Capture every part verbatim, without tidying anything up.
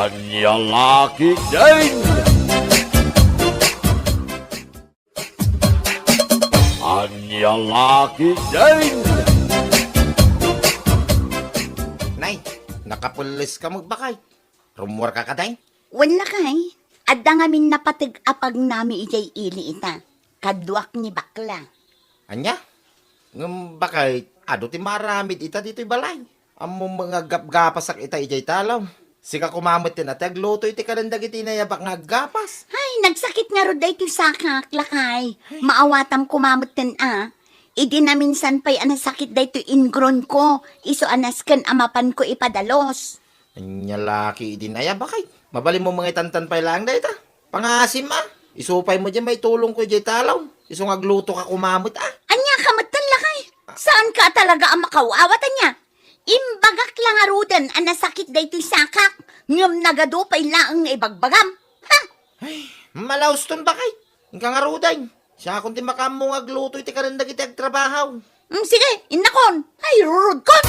Ania la ketdin? Ania la ketdin? Nay, nakapelles ka met, bakay? Rummuar ka kadi? Wen, lakay. Adda ngamin napateg a pagnami idiay ili ita. Kaduak ni bakla. Ania? Ngem bakay, adu ti maaramid ita ditoy balay? Ammom nga aggapgapasak ita idiay talon. Sika koma metten a ti agluto iti kanen dagiti inayabak nga aggapas. Ay, nagsakit ngarud daytoy sakak, lakay. Maawatam koma metten a. Idi naminsan pay a nasakit daytoy inggronko, isu a nasken a mapanko ipadalos. Ania la ketdin aya, bakay? Mabalinmo nga itantan pay laeng dayta. Pangasim a. Isu pay met diay maitulongko idiay talon. Isu nga aglutoka koma met a. Ania ka metten, lakay? Saanka a talaga a makaw-awat, ania? Imbagak la ngaruden a nasakit daytoy sakak, ngem nagadu pay laeng nga ibagbagam. Ha? Ay, malauston, bakay. Inka ngaruden. Siakon ti makaammo nga agluto iti kanen dagiti agtrabaho. Mm, sige, innakon. Ay, rurudkon!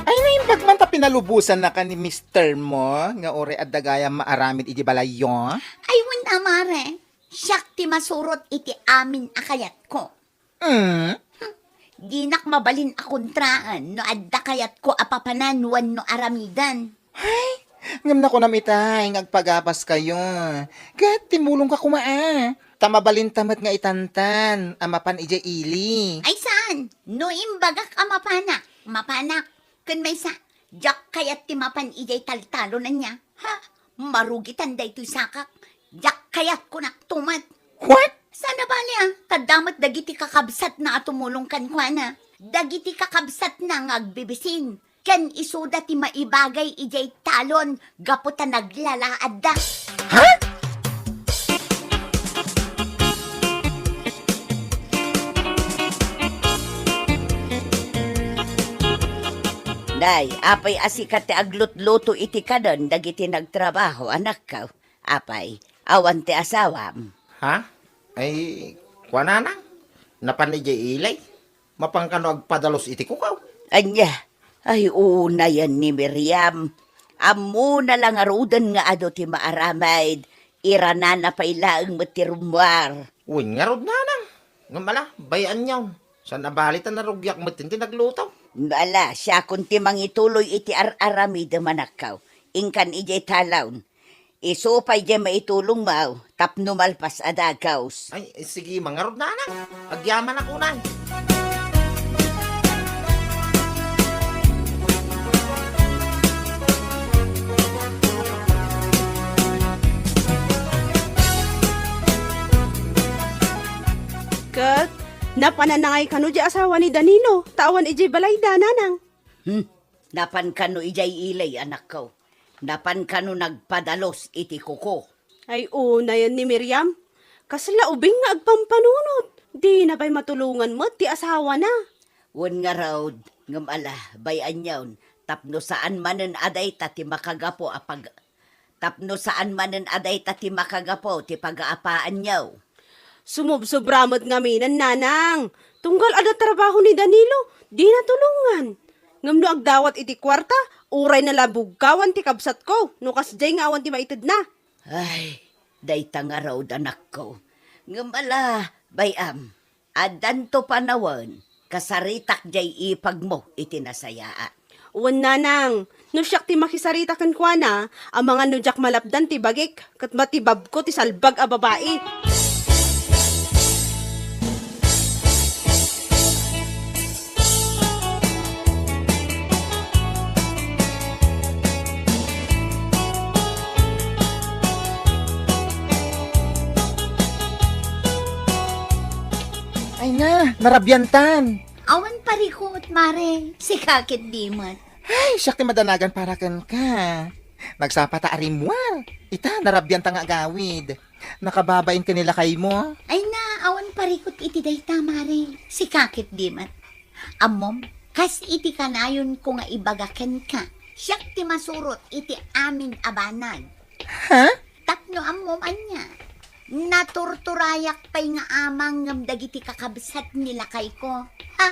Ay, naimbag man ta pinalubosannaka ni mister mo nga uray adda gayam maaramid iti balayyo? Ay, wen a, mare. Siak ti masurot iti amin a kayatko. Mm? Dinak mabalin a kontraen no adda kayatko a papanan wenno aramiden. Ay, ngem nakunam itay nga agpagapaskayo. Ket timmulongka koma a. Ta mabalinta met nga itantan a mapan idiay ili. Ay, saan? No imbagak a mapanak, mapanak. Ken maysa, diak kayat ti mapan idiay taltalon, ania. Ha? Marugitan daytoy sakak. Diak kayat, kunak to met. What? Saan a bali a, ta adda met dagiti kakabsatna a tumulong kenkuana. Dagiti kakabsatna nga agbibisin. Ken isuda ti maibagay idiay talon gapu ta naglalaadda. Ha? Nay, apay a sika ti aglutluto iti kanen dagiti nagtrabaho, anakko? Apay, awan ti asawam? Ha? Ay, kuanana? Napan idiay ili? Mapan kano agpadalus iti kukaw? Ania? Ay, unayen ni Miriam. Ammona la ngaruden nga adu ti maaramid. Iranana pay laeng met ti rummuar. Wen ngarud, nanang. Ngem ala, bay-anyon. Saan a bali ta narugiak met ti nagluto. Ala, siakon ti mangituloy iti ar-aramidem, anakko. Inkan idiay talon. Isu pay diay maitulongmo tapno malpas a dagus. Ay, sige, mangarud, nanang. Agyamanak unay. Ket, napananangay kano diay asawa ni Danilo, ta awan idiay balayda, nanang. Hmm, napan kano idiay ili, anakko? Napan kano nagpadalus iti kuko? Ay, unayen ni Miriam. Kasla ubing nga agpampanunot. Dina pay matulongan met ti asawana. Wen ngarud, ngem ala, bay-anyon, tapno saan manen a dayta ti makagapu a pag-, tapno saan manen a dayta ti makagapu ti pagaapaanyo. Sumubsobra met ngamin, nanang. Tunggal adda trabaho ni Danilo, dina tulongan. Ngem no agdawat iti kuarta, uray nalabugkawan ti kabsatko, no kasdiay nga awan ti maitedna. Ay, dayta ngarud, anakko. Ngem ala, bay-am, addanto panawen, kasaritak diay ipagmo iti nasayaat. Wen, nanang, no siak ti makisarita kenkuana, amangan no diak malapdan ti bagik, ket matibabko ti salbag a babai. Ay na, narabiantan. Awan parikut, mare. Sika ket di met. Ay, siak ti madanagan para kenka. Nagsapa ta a rimmuar. Ita, narabianta nga agawid. Nakababain ken ni lakaymo. Ay na, awan parikut iti dayta, mare. Sika ket di met. Ammom, kas iti kanayonko nga ibaga kenka, siak ti masurot iti amin a banag. Ha? Tapno ammom ania. Naturturayak pay nga amang ngem dagiti kakabsat ni lakayko. Ha?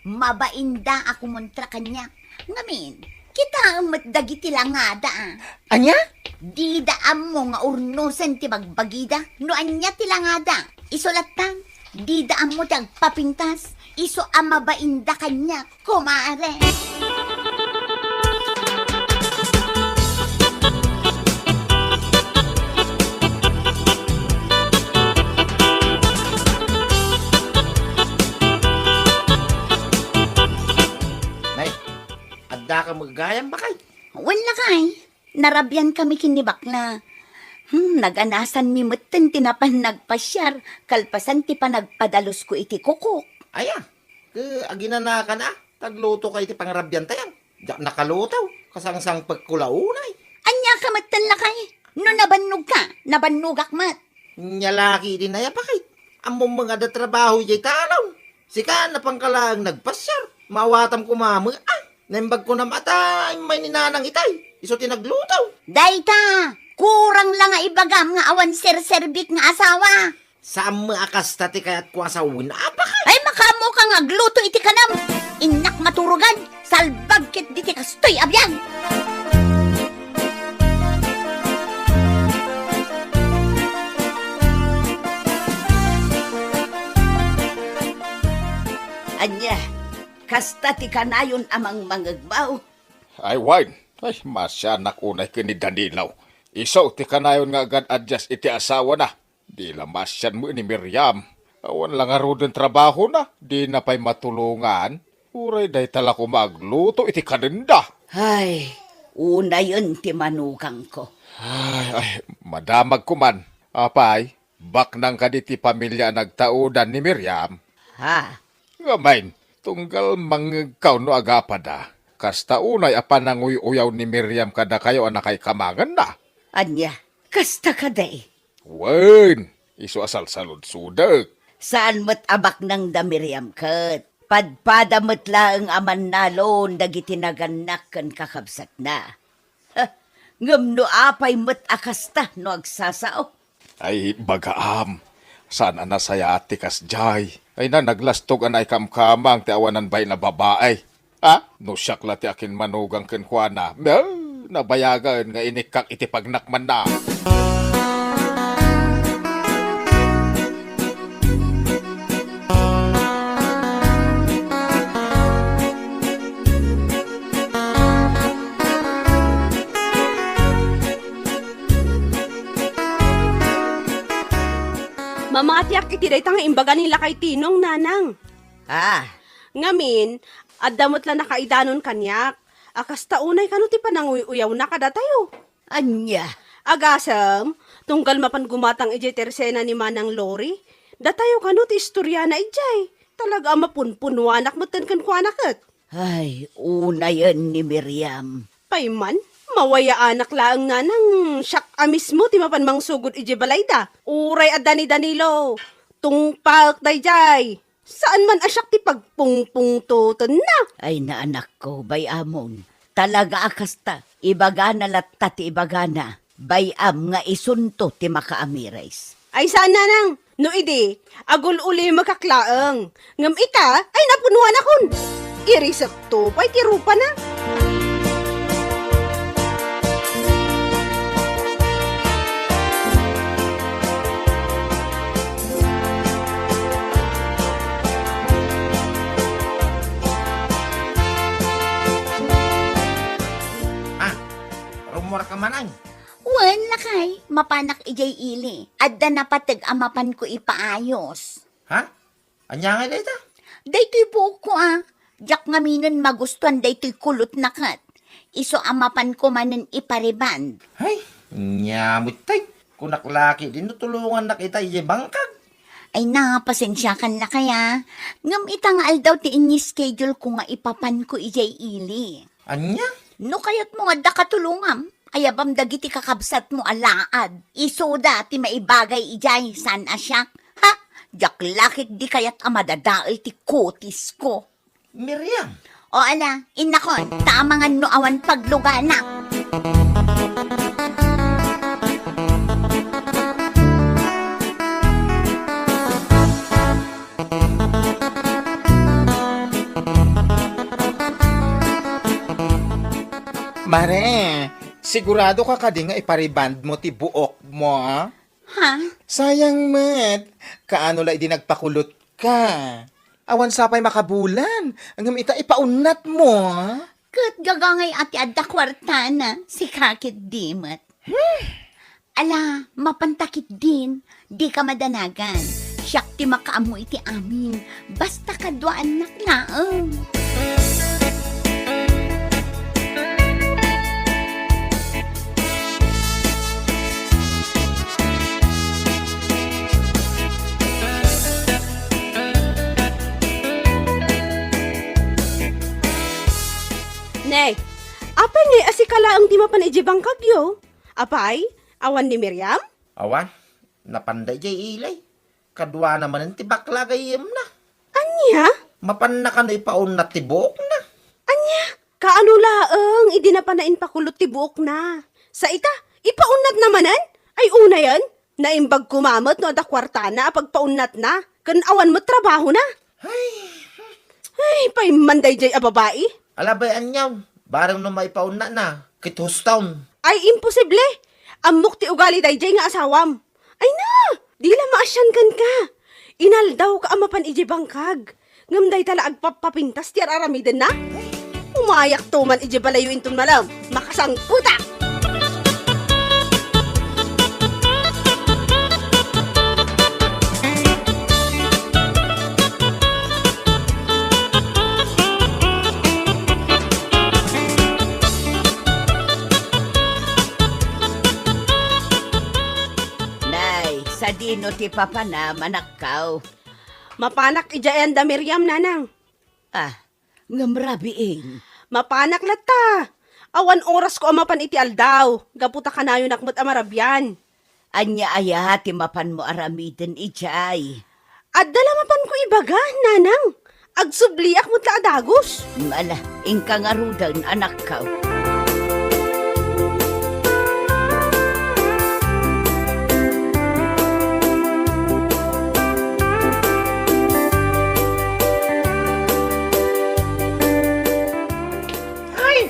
Mabainda a kumontra kaniak. Ngamin, kitaem met dagiti langada, a. Ania? Dida ammo nga urnosen ti bagbagida. No ania ti langada, isu latta. Dida ammo ti agpapintas. Isu a mabainda kaniak. Kumare. Nay, adda ka met gayam, bakay? Wen lakay, narabian kami ken ni bakla. Hmm, naganasanmi metten ti napan nagpasiar, kalpasan ti panagpadalusko iti kukok. Aya, Ket aginanakan a, tagluto ka iti pangrabiantayo. Diak nakaluto, kasangsangpekko la unay. Ania ka metten lakay? No nabannogka, nabannogak met. Nia la ketdi nay a bakay. Ammom nga adda trabaho idiay talon. Sika, napanka laeng nagpasiar. Maawatam koma met a. Naimbag ko na met a immay ni nanang itay. Isu ti nagluto. Dayta, kurang la nga ibagam nga awan serserbik nga asawa. Saan met a kasta ti kayatko a sawen a bakay? Ay, makaammoka nga agluto iti kanam. Innak maturogan, salbag ketdi ti kastoy a biag. Ania, kasta ti kanayon a mangmangegmo? Ay, wen. Ay, masianak unay ken ni Danilo. Isu ti kanayon nga agad-adyas iti asawana. Di la masian met ni Miriam. Awan la ngaruden trabahona, dina pay matulongan. Uray dayta la koma agluto iti kanenda. Ay, unayen ti manugangko. Ay, ay, madamagko man. Apay, baknang kadi ti pamilia a nagtaudan ni Miriam? Ha? Ngamin, tunggal mangngegkaw no agapada, kasta unay a pananguy-uyaw ni Miriam kadakayo a nakaikamangenna. Ania, kasta kadi? Wen, isu a salsaludsodek. Saan met a baknang da Miriam ket. Padpada met laeng a mannalon dagiti nagannak ken kakabsatna. Ha, ngem no apay met a kasta no agsasao? Ay, bagaam. Saan a nasayaat ti kasdiay. Ay na, naglastog a naikamkamang ti awanan bain a babai. Ha? No siak la ti akinmanugang kenkuana, eh, nabayagen nga inikkak iti pagnakmanna. Mamatiak iti dayta nga imbaga ni Lakay Tinong, nanang. Ah. Ngamin, adda met la nakaidanon kaniak. A kasta unay kano ti pananguy-uyawna kadatayo? Ania? Agasem, tunggal mapan gumatang idiay tersena ni Manang Lori, datayo kano ti istoriana idiay. Talaga a mapunpunuanak metten kenkuana ket. Ay, unayen ni Miriam. Pay man, mawayaanak laeng nanang siak a mismo ti mapan mangsugod idiay balayda. Uray adda ni Danilo, tungpaek daydiay. Saan man a siak ti pagpungpungtotenna. Ay, naanakko, bay-amon. Talaga a kasta, ibagana latta ti ibagana. Bay-am nga isunto ti makaamiris. Ay, saan, nanang? No idi, agul-ulimekak laeng. Ngem ita, ay, napunuanakon. Irisekto pay ti rupana. Ah, rummuarka man, ay? Wen, lakay, mapanak idiay ili. Adda napateg a mapanko ipaayos. Ha? Ania ngay dayta? Daytoy buokko a. Diak ngaminen magustuan daytoy kulotna ket. Isu a mapanko manen ipariband. Ay, ania met tay. Kunak la ketdi no tulongannak ita idiay bangkag. Ay na, pasensiakan lakay a. Ngem ita nga aldaw ti ini-schedule ko nga ipapanko idiay ili. Ania? No kayatmo nga adda katulongam, ayabam dagiti kakabsatmo a laad. Isuda ti maibagay idiay, saan a siak. Ha? Diak la ketdi kayat a madadael ti kutisko. Miriam! O ala, innakon, ta amangan no awan paglugana. Pare, sigurado ka kadi nga ipariband mo ti buok mo, ah? Ha? Sayang met. Kaano la idi nagpakulot ka? Awan sa pay makabulan. Ngem ita ipaunnat mo, ah? Ket gagangay a ti adda kuartana, sika ketdi met. Hmm. Ala, mapanta ketdin, dika madanagan. Siak ti makaammo iti amin. Basta kaduaannak laeng. Ne, apay ngay a sika laeng ti mapan idiay bangkagyo? Apay, awan ni Miriam? Awan, napanda idiay ili. Kaduana manen ti bakla a gayyemna. Ania? Mapanna kano ipaunnat ti buokna. Ania? Kaano laeng idi napanna impakulot ti buokna? Sa ita, ipaunnatna manen? Ay unayen, naimbag koma met no adda kuartana a pagpaunnatna, ken awan met trabahona. Ay. Ay, paimman daydiay a babai. Alabay aniaw, bareng no maipaunnatna, ket huston. Ay, imposible! Ammok ti ugali daydiay nga asawam. Ay na! Di la maasian kenka. Inaldawka a mapan idiay bangkag. Ngem dayta la agpappapintas ti ar-aramidenna? Umayakto man idiay balayyo inton malem. Makasangpetak! Nay, sadino ti papanam, anakko? Mapanak idiay ayan da Miriam, nanang. Ah, ngem rabiin. Mapanak latta. Awan orasko a mapan iti aldaw, gapu ta kanayonak met a marabian. Ania aya ti mapanmo aramiden idiay? Adda la mapanko ibaga, nanang. Agsubliak met la a dagus. Ala, inka ngaruden, anakko. Ay!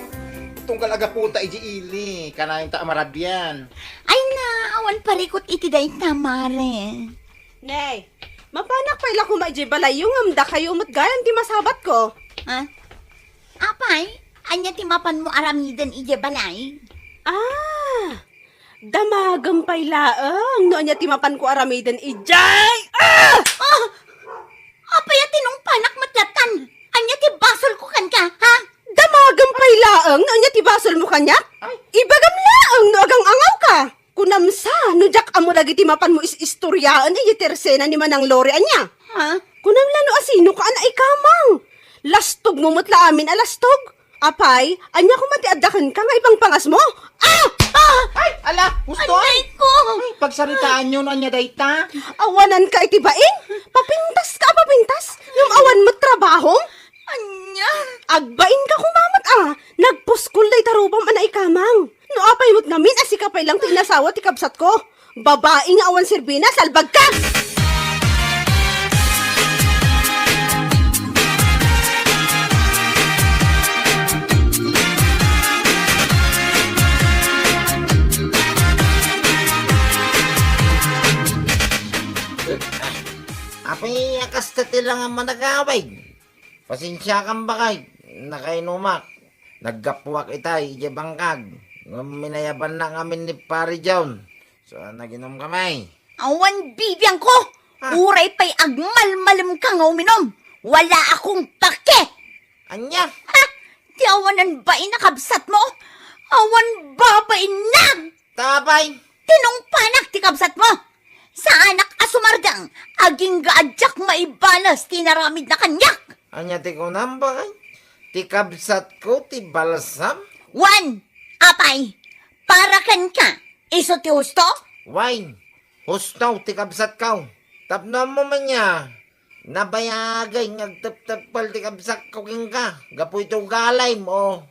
Tunggal a gaputa idiay ili, kanayonta a marabian. Ay na, awan parikut iti dayta, mare. Nay, mapanak pay la koma idiay balayyo ngem dakayo met gayam ti masabatko. Ah? Apay, ania ti mapanmo aramiden idiay balay? Ah, damagem pay laeng no ania ti mapanko aramiden idiay. Ah! Ah! Apay a tinungpanak met lattan? Ania ti basolko kenka, ha? Damagem pay laeng no ania ti basolmo kaniak? Ay. Ibagam laeng no agang-angawka. Kunam sa, no diak ammo dagiti mapanmo is-istoriaen idiay tersena ni Manang Lori, ania? Ha? Kunam la no asinoka a naikamang. Lastogmo met la amin a lastog. Apay, ania koma ti adda kenka nga ipangpangasmo? Ah! Ah! Ay, ala, husto, ay! Anay ko! Ay, pagsaritaanyo no ania dayta. Awananka iti bain? Papintaska a papintas? Ngem awan met trabahom? Ania? Agbainka koma met a, nagpuskol dayta rupam a naikamang. No apay met ngamin a sika pay lang ti inasawa ti kabsatko. Babai nga awan serbina, salbagka! Apay a kasta ti lang a managawid? Pasensiakan, bakay, nakainumak. Naggapuak itay idiay bangkag. Ngem inayabannak ngamin ni Pari John. So, naginumkami. Awan bibiangko! Ah. Uray pay agmalmalemka nga uminum, wala akong pake! Ania? Ha? Ti awanan bain a kabsatmo? Awan babainnak! Tapay? Tinungpanak ti kabsatmo! Saanak a sumardeng, agingga a diak maibalas ti inaramidna kaniak! Ania ti kunam, bakay? Ti kabsatko ti balsam? Wen, apay, para kenka, isu ti husto? Wen, husto ti kabsatko. Tapno ammo man nia, nabayagay nga agtepteppel ti kabsatko kenka gapu iti ugalim, o.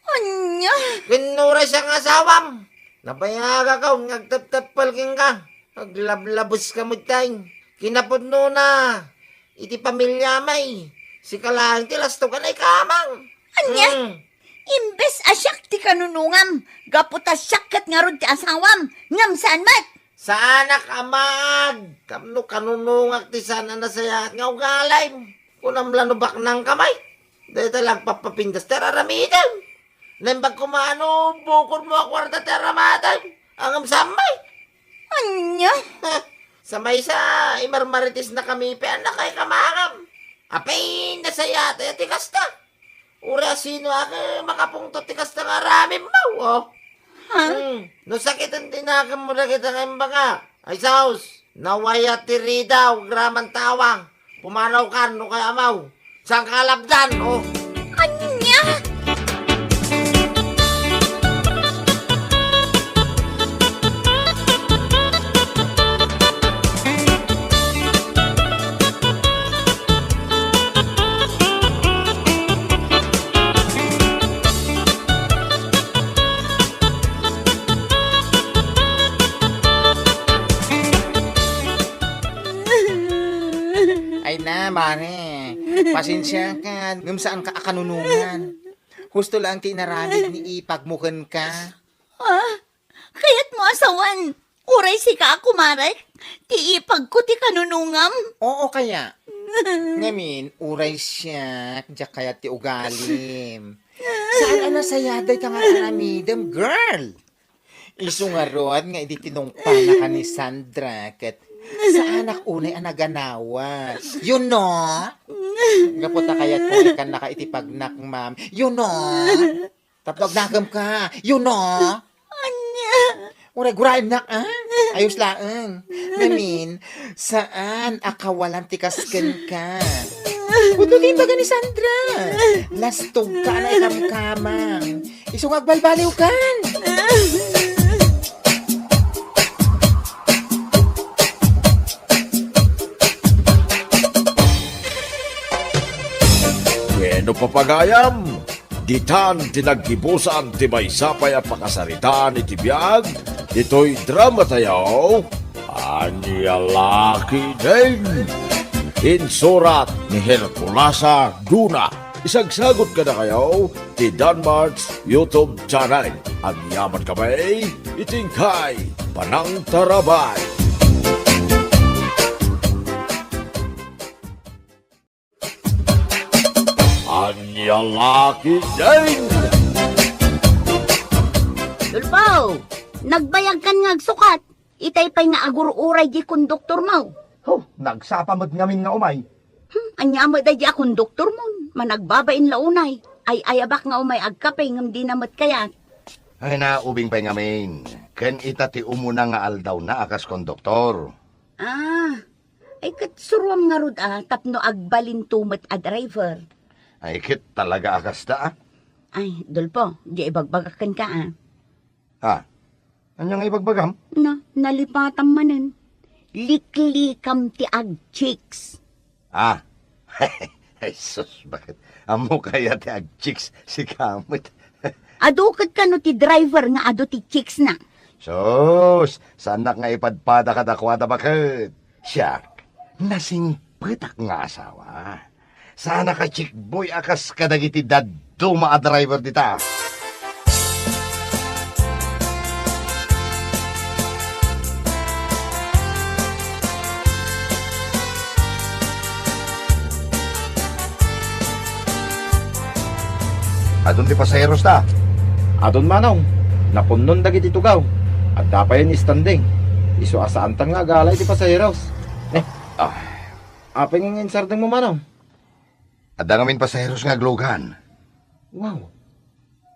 Ania? Ken no uray siak nga asawam, nabayagak nga agtepteppel kenka. Aglablabeska met tay. Kinapudnona, iti pamiliami, sika laeng ti lastog a naikamang. Ania? Mm. Imbes a siak ti kanunungam, gapu ta siak ket ngarud ti asawam, ngem saan met. Saanak a maag, tapno kanunungak ti saan a nasayaat nga ugalim. Kunam la no baknangka met. Dayta la agpappapintas ti ar-aramidem. Naimbag koma no bukodmo a kuarta ti ar-aramidem. Ngem saan met. Ania? Sa maysa, imarmaritisnakami pay a nakaikamangam. Apay, nasayaat aya ti kasta. Uray a sino a makapungtot ti kasta nga aramidmo, oh. Ha? Hmm. No sakiten ti nakemmo dagita nga imbaga, ay saos, nawaya ti ridaw, agraman tawang. Pumanawkan no kayamaw. Saan ka alabdan, oh? Ania? Ay na, mare. Pasensiakan. Ngem saanka a kanunungan. Husto laeng ti inaramid ni ipagmo kenka. Ah, kayatmo a sawen. Uray sika a kumarek, ti ipagko ti kanunungam. Oo kaya. Ngamin, uray siak, diak kayat ti ugalim. Saan a nasayaat dayta nga aramidem, girl? Isu ngarud nga idi tinungpanaka ni Sandra ket saanak unay a naganawa. You know? Gapu ta kayatko nga ikkannaka iti pagnakmam. You know? Tapno agnakemka. You know? Ania? Uray guraemnak, ah? Ayos laeng. Ngamin, saan a kawalan ti kas kenka? Pudno ti imbaga ni Sandra. Lastogka a naikamkamang. Isu nga agbalbaliwkan. Bueno, papagayam, ditan ti naggibusan ti maysa pay a pakasaritaan iti biag ditoy dramatayo, Ania la ketdin. Insurat ni Herculasa Duna. Isagsagut kadakayo ti Danmart's YouTube channel. Agyaman kami iti inkay panangtarabay. Ania la ketdin? Tulpo, nagbayagkan nga agsukat. Itay pay nga agur-uray di konduktormo. Huh, nagsapa met ngamin nga umay. Hmm, ania met daydi a konduktormon? Managbabain la unay. Ay-ayabak nga umay agkape ngem dina met kayat. Ay, naubing pay ngamin. Ken ita ti umuna nga aldawna a kas konduktor. Ah, ay ket suroam ngarud a tapno agbalinto met a driver. Ay ket talaga a kasta, ah. Ay, Dolpo, di ibagbagak kenka, ah. Ah, ania nga ibagbagam? Na, nalipatam manen. Liklikam ti agchicks. Ah. Ay, sus, bakit? Ammo kaya ti agchicks, sika met. Adu ket kano ti driver nga adu ti chicks na? Sus, saanak nga ipadpada kadakuada, baket. Siak, nasingpetak nga asawa. Saanak a chickboy a kas kadagiti dadduma a driver dita. Adun ti pasaheros ta? Adun, manong. Napunnon dagiti tugaw. Adda pay ni standing. Isu a saantan nga agala iti pasaheros. Eh, ah. Apay nga insardengmo, manong? Adda ngamin pasaheros nga aglugan. Wow.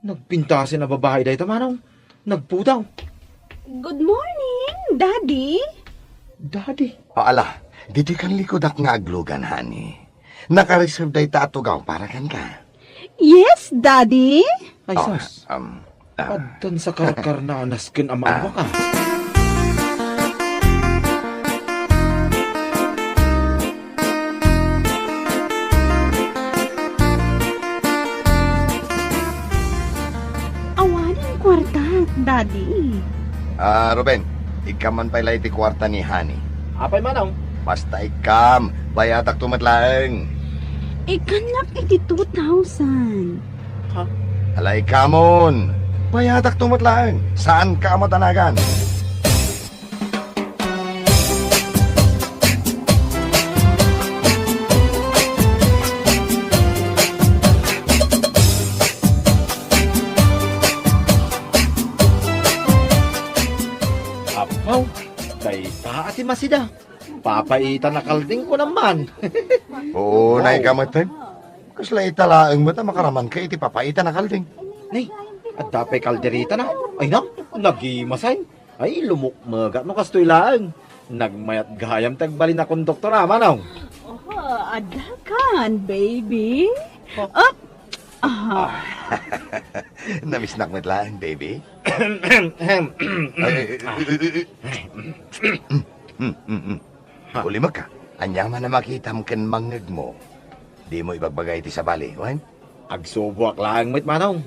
Nagpintasen a babai dayta, manong. Nagpudaw. Good morning, Daddy. Daddy? O, ala, ditoy kan likudak nga aglugan, honey. Naka-reserve dayta a tugaw para kenka. Yes, Daddy. Ay, oh, sus. Um, Ah. Addan sa karkarna a nasken a maawak, ah. Awanen kuarta, Daddy. Ah, Ruben, ikkam man pay la iti kuarta ni Honey. Apay, manong? Basta ikkam, bayadakto met laeng. Ikkannak iti two thousand. Ha? Alay kamon! Bayatakto met laeng, saanka a madanagan. Apo, dayta a ti masida. Papaitan a kalding, kunam man. Unayka met, eh. Kasla ita laeng met a makaramanka iti papaitan a kalding. Ni, adda pay kalderetana. Ay na, nagimasay. Ay, lumukmegak no kastoy laeng. Nagmayat gayam ti agbalin a konduktor, a, Manong. Oh, adda kan, baby. Oh. Up. Ah. Namisnak met laeng, baby. Ay, ay, ay, ay, ay. Mm, mm, mm. Ha? Ulimekka, ania man a makitam ken mangngegmo? Dimo ibagbaga iti sabali, wen? Agsuboak laeng met, Manong.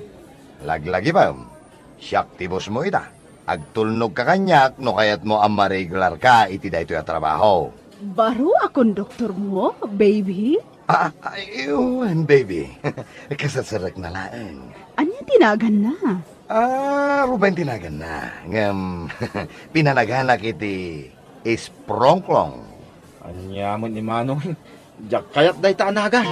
Laglagipem, siak ti bossmo ita. Agtulnogka kaniak no kayatmo a maregularka iti daytoy a trabaho. Baro a konduktormo, baby? Ah, ah, ay, wen, baby. Kasatsarekna laeng. Ania ti naganna? Ah, Ruben ti naganna. Ngem, pinanaganak iti Isprongklong. Ania met ni Manong? Diak kayat dayta a nagan.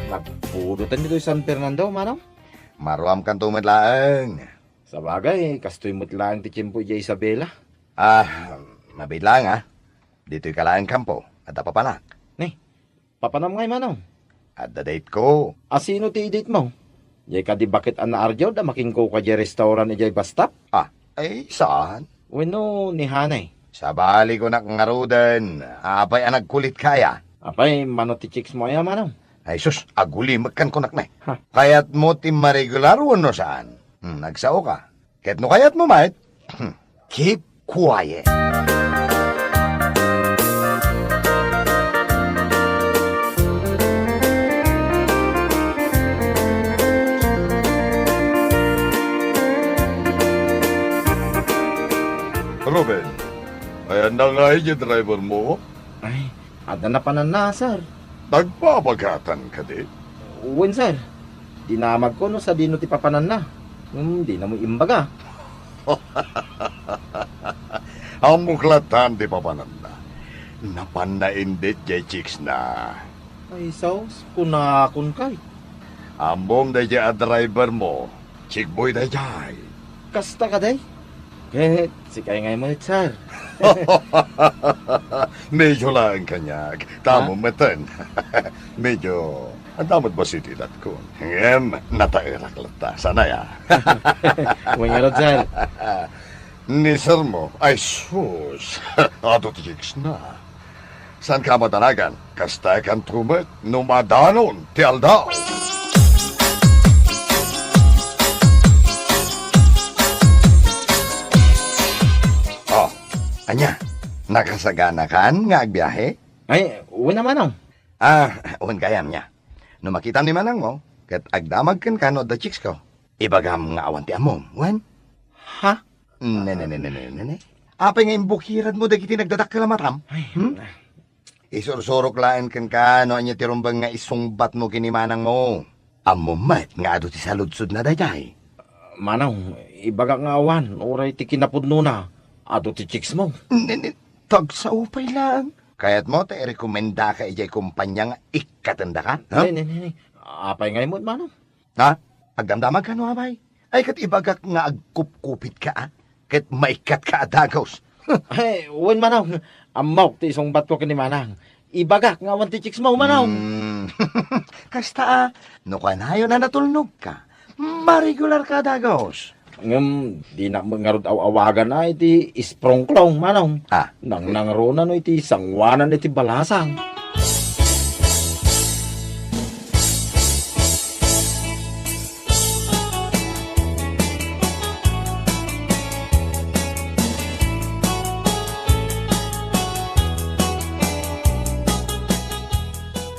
Nagpudotan ditoy San Fernando, Manong? Maruamkanto met laeng. Sabagay, kastoy met laeng ti tiempo idiay Isabela. Ah, mabiit laeng, ah. Ditoyka laeng kampo, adda papanak. Ni, papanam ngay, Manong? Adda date ko. A, sino ti i-date mo? Diay kadi baket a naardiawda makinkua idiay restaurant idiay bus stop? Ah, ay, saan? Wenno ni Hanay? Sabali ko nak ngaruden, apay a nagkulitka aya? Apay, mano ti chicks mo aya, Manong? Ay sus, agulimekkan kunak ne. Ha? Kayatmo ti maregular wenno saan? Hmm, nagsaoka. Ket no kayatmo met, keep quiet. Ruben, ayanna ngay diay driver mo? Ay, adda napananna, sir. Nagpabagatan kadi? Wen, sir. Dinamagko no sadino ti papananna. Hmm, dina mo imbaga. Ammok latta ti papananna. Napanna indet diay chicks na. Ay, sus, kunakon kay. Ammom daydiay a driver mo. Chick boy daydiay. Kasta kadi? Ket sika ngay met, sir. Medyo laeng kaniak. Tamo meten. Medyo adda met bassit ti edatkon. Ngem, nataerak latta. Saan aya? Wen ngarud, sir. Ni sir mo, ay sus, adu ti chicks na. Saanka a madanagan, kastakanto met no madanon ti aldaw. Oh, ania? Nakasaganakan nga agbiahe? Ay, wen a, Manong. Ah, wen gayam nia. No makitam ni manangmo, ket agdamag kenka no adda chicks ko. Ibagam nga awan ti ammom, wen? Ha? Ne, ne, ne, ne, ne, ne, ne. Apay nga imbukiradmo dagiti nagdadakkel a matam? Ay, hmm? Isursurok laeng kenka no ania ti rumbeng nga isungbatmo ken ni manangmo. Ammom met nga adu ti saludsodna daydiay. Manong, ibagak nga awan, uray ti kinapudnona, adu ti chicks mo. Ne, ne, tagsao pay laeng. Kayatmo ta irekomendaka idiay kompania nga ikkatendaka? Ha? Ne, ne, ne, ne. Apay ngay met, Manong? Ha? Agdamdamagka no apay? Ay, ket ibagak nga agkupkupitka, a? Ket maikkatka a dagus. Ay, wen, Manong. Ammok ti isungbatko ken ni Manang. Ibagak nga awan ti chicks mo, Manong. Hmm. Kasta, a, no kanayon a natulnogka, maregularka a dagus. Ngem, dinak met ngarud aw-awagan a iti isprongklong, Manong. Ah. Nangnangruna no iti sanguanan iti balasang.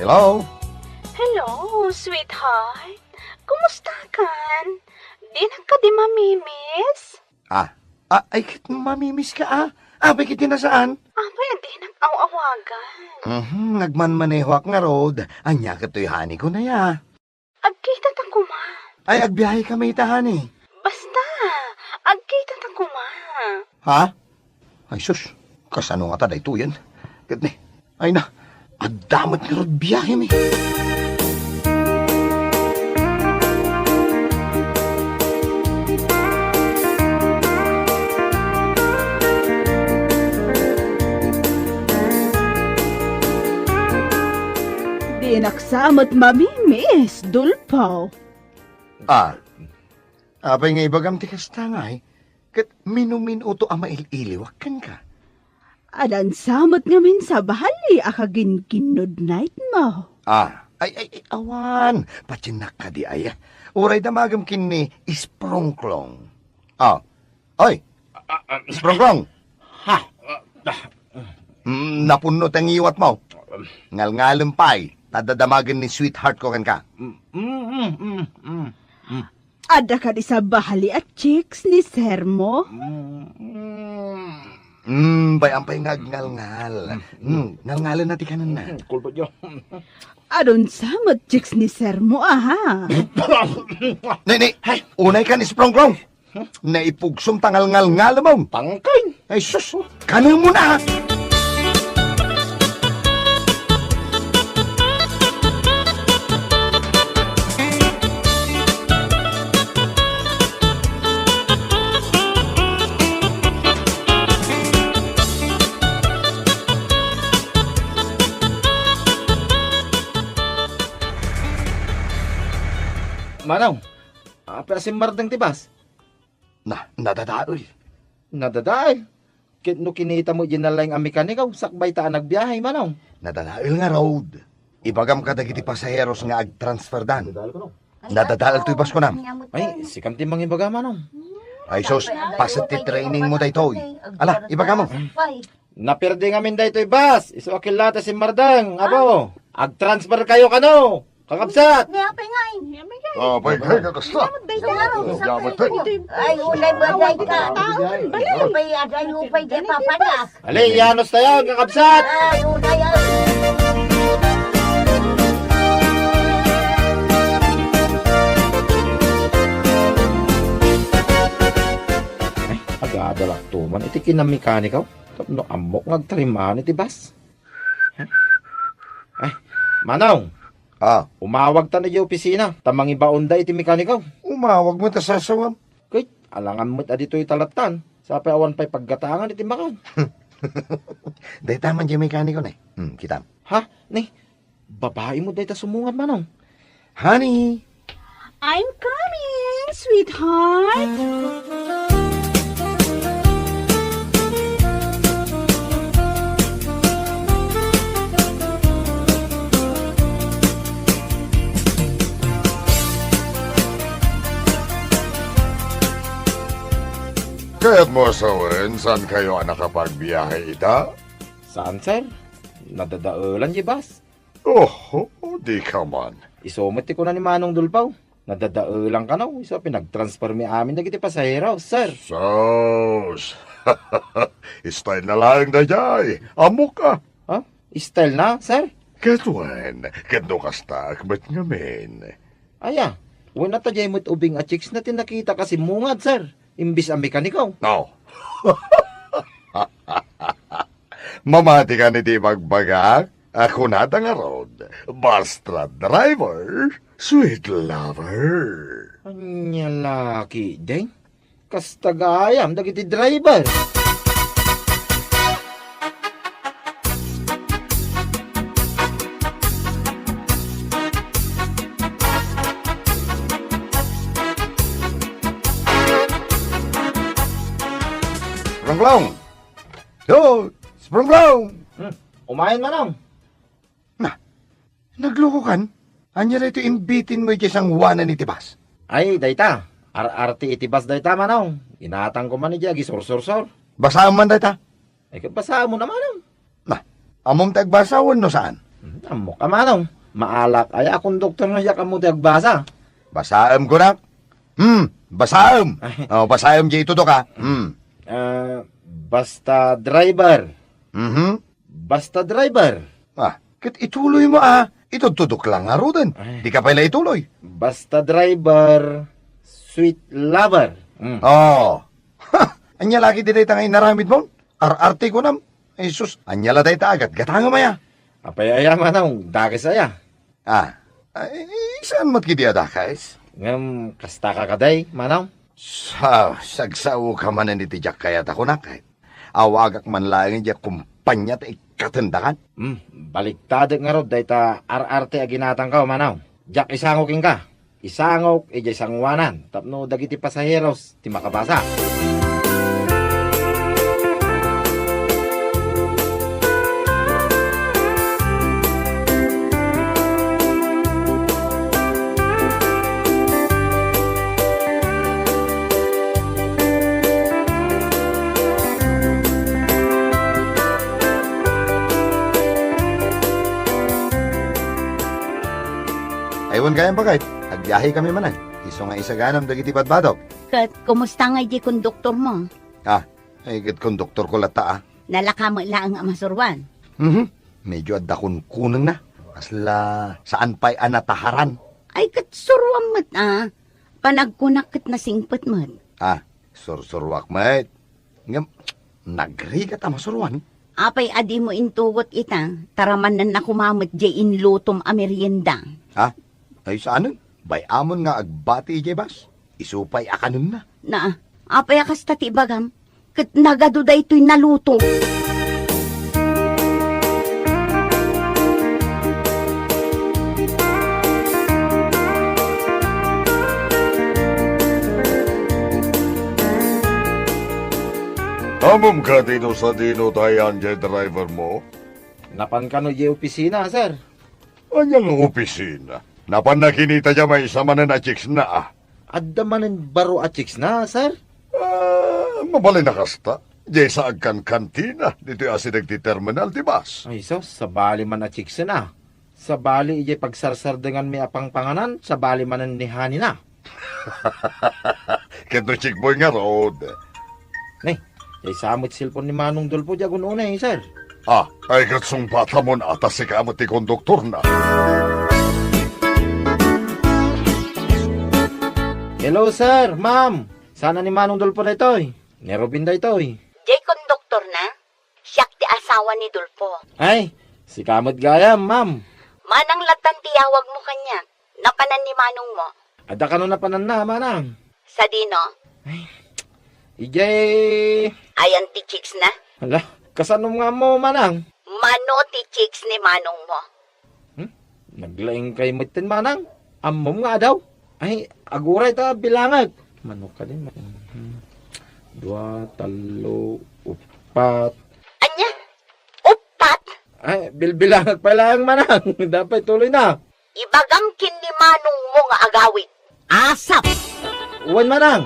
Hello? Hello, sweetheart. Kumustakan? Dinak kadi mamimis? Ah, ah, ay ket mamimiska, ah. Apay ket di nasaan? Apay a dinak aw-awagan? Mhm, nagmanmanehoak ngarud. Ania ket toy honey ko na ya? Agkita ta koma. Ay, agbiahe kami ita, honey. Basta, agkita ta koma. Ha? Ay, sus, kasano ngata daytoyen? Ket ni, ay na, adda met ngarud biahemi. Dinak sa met mamimis, Dulpaw. Ah, apay nga ibagam ti kasta ngay? Ket mino-minoto a mail-iliwak kenka? Adan sa met ngamin sabali a kaginkinnudnaytmo. Ah, ay, ay, ay, awan. Patiennak kadi aya. Uray damagem ken ni Sprongklong. Ah, oy, Ah, ah, Sprongklong! Ha? Ah, ah. Mm, napunno ti ngiwatmo. Ngalngalem pay, ta dadamagen ni sweetheart ko kenka. Mm, mm, mm, mm, mm, mm. Adda kadi sabali a chicks ni Sermo? Mm, mm. Mm, bay-am pay nga agngalngal. Mm, ngalngalenna ti kanenna. Mm, kulbot yo. Adun sa met chicks ni Sermo, aha. Ni, ni, unay ka ni Sprongklong. Naipugsom ta ngalngalngalemon. Tangkay. Ay, sus. Kanemon, ah. Manong, apay a simmardeng ti bus? Na, nadadael. Nadadael? Ket no kinita met diay nalaing a mekaniko, sakbay ta a nagbiahe, Manong. Nadadael ngarud. Ibagam kadagiti pasaheros nga agtransferdan. Nadadael toy bus, kunam. Ay, sikan ti mangibaga, Manong. Ay, sus, paset ti training mo daytoy. Ala, ibaga mo. Naperde ngamin daytoy bus. Isu a killata simmardeng, abo. Agtransfer kayo kano? Kakabsat! Ni apay ngay. Ah, pay, pay, kakasta. Ay, ulay ba day ka? Pay, aday, upay di papanas. Ali, yanos tayo, kakabsat! Ay, ulay, ay. Ay, agadalak tuman iti kinamekaniko. Tapno ammok nga agtarimaan iti bus. Ay, Manong! Ah. Umawag ta na di opisina, ta mangibaonda iti mekaniko. Umawag mo ta sasawam. Ket, alangan met a ditoy talattan, sapay awan pay paggatangan iti makan. Dayta man di mekaniko, ne. Hmm, kitam. Ha? Ne? Babai mo dayta sumungad, Manong. Honey, I'm coming, sweetheart. Kayat mo sawen, saan kayo a nakapagbiyahe ita? Saan, sir? Nadadaelan di bus. Oho, di ka man. Isu met ti kuna ni Manong Dulpaw. Nadadaelan kano, isu a pinagtransfer mi amin dagiti pasahero, sir. Sus! Style na laeng daydiay. Ammok a. Ha? Style na, sir? Ket wen, ket no kasta, met ngamin. Aya, wen, ata diay met ubing a chicks na ti nakita ka simmungad, sir. Imbis a mekaniko. No. Mamati ka ni ti ibagbagak? A kunada ngarud, bus truck driver, sweet lover. Ania la ketdin? Kasta gayam dagiti driver. Rongglong! Yo, Sprunglong! Hmm, umayen, Manong. Na, naglukokan? Ania daytoy imbitin mo idiay sangoanan iti bus? Ay, dayta. Ar-arti iti bus dayta, Manong. Inatang ko man idiay agisursor-sor. Basaem man dayta. Ay, ket basaem mo na, Manong. Na, ammom ti agbasa wenno saan? Hmm, ammok a, Manong. Maalak aya a konduktor no diak ammo ti agbasa. Basaem kunak. Hmm, basaem. Ay. Oh, basaem diay itudok, ah. Hmm. Ah, basta driver. Mhm. Basta driver. Ah, ket ituloy mo, ah. Itudtudok lang ngaruden. Ay. Di ka pay la ituloy. Basta driver, sweet lover. Hmm. Oh. Ha! Ania la ketdi dayta nga inaramid mo? Ar-arte kunam. Ay, sus, ania la dayta a gatgatangem aya? Apay aya, manong, dakes aya? Ah, ay, saan met ketdi a dakes? Ngem, kasta ka kadi, manong? Sa, sagsaoka manen iti diak kayat a kunak, eh. Awagak man laeng diay kumpania ta ikkatendakan. Hmm, baliktadak ngarud dayta ar-arte a ginatangko, manong. Diak isango kenka. Isangok idiay sangoanan tapno dagiti pasaheros ti makabasa. Ay, wen gayam, baket. Agbiahekami manen. Isu nga isaganam dagiti badbadok. Ket kumusta ngay diay konduktormo? Ah, ay, ket konduktorko latta, ah. Nalaka met laeng a masuroan. Mhm. Medyo adda kunkunengna. Kasla saan pay a nataharan. Ay, ket suroam met, ah. Panagkunak ket nasingpet met. Ah, sursuroak met. Ngem, nagrigat a masuroan. Apay a dimo intugot ita, ta ramannenna koma met diay inlutom a merienda. Ha? Ay, saanen? Bay-amon nga agbati idiay bus. Isu pay a kanenna. Na, apay a kasta ti ibagam? Ket nagadu daytoy naluto. Ammom kadi no sadino ti ayan diay drivermo? Napan kano diay opisina, sir. Ania nga opisina? Napanna kinita diay maysa manen a chicks na, ah. Adda manen baro a chicks na, sir? Ah, mabalin a kasta. Diay sa agkankantina, ditoy asideg ti terminal ti bus. Ay, sus, sabali man a chicks na. Sabali idiay pagsarsardenganmi a pangpanganan, sabali manen ni Honey na. Ket no chickboy ngarud. Nay, diay sa met cellphone ni Manong Dolpo diay agun-unay, sir. Ah, ay ket sungbatamon a ta sika met ti konduktorna. Hello, sir, ma'am. Saan ni Manong Dolpo daytoy? Ni Robin daytoy. Diay konduktorna? Siak ti asawa ni Dolpo. Ay, sika met gayam, ma'am. Manang lattan ti yawagmo kaniak. Napanan ni manongmo? Adda kano napananna, manang? Sadino? Ay, idiay... Ayan ti chicks na? Hala, kasanom nga ammo, manang? Mano ti chicks ni manongmo? Hmm? Naglaingkay metten, manang? Ammom nga adaw? Ay, aguray ta bilangek. Mano kadi? Mhm. Dua, tallo, upat. Ania? Upat? Ay, bilbilangek pay laeng, manang. Dapay tuloy na. Ibagam ken ni manongmo nga agawid. Asap! Wen, manang.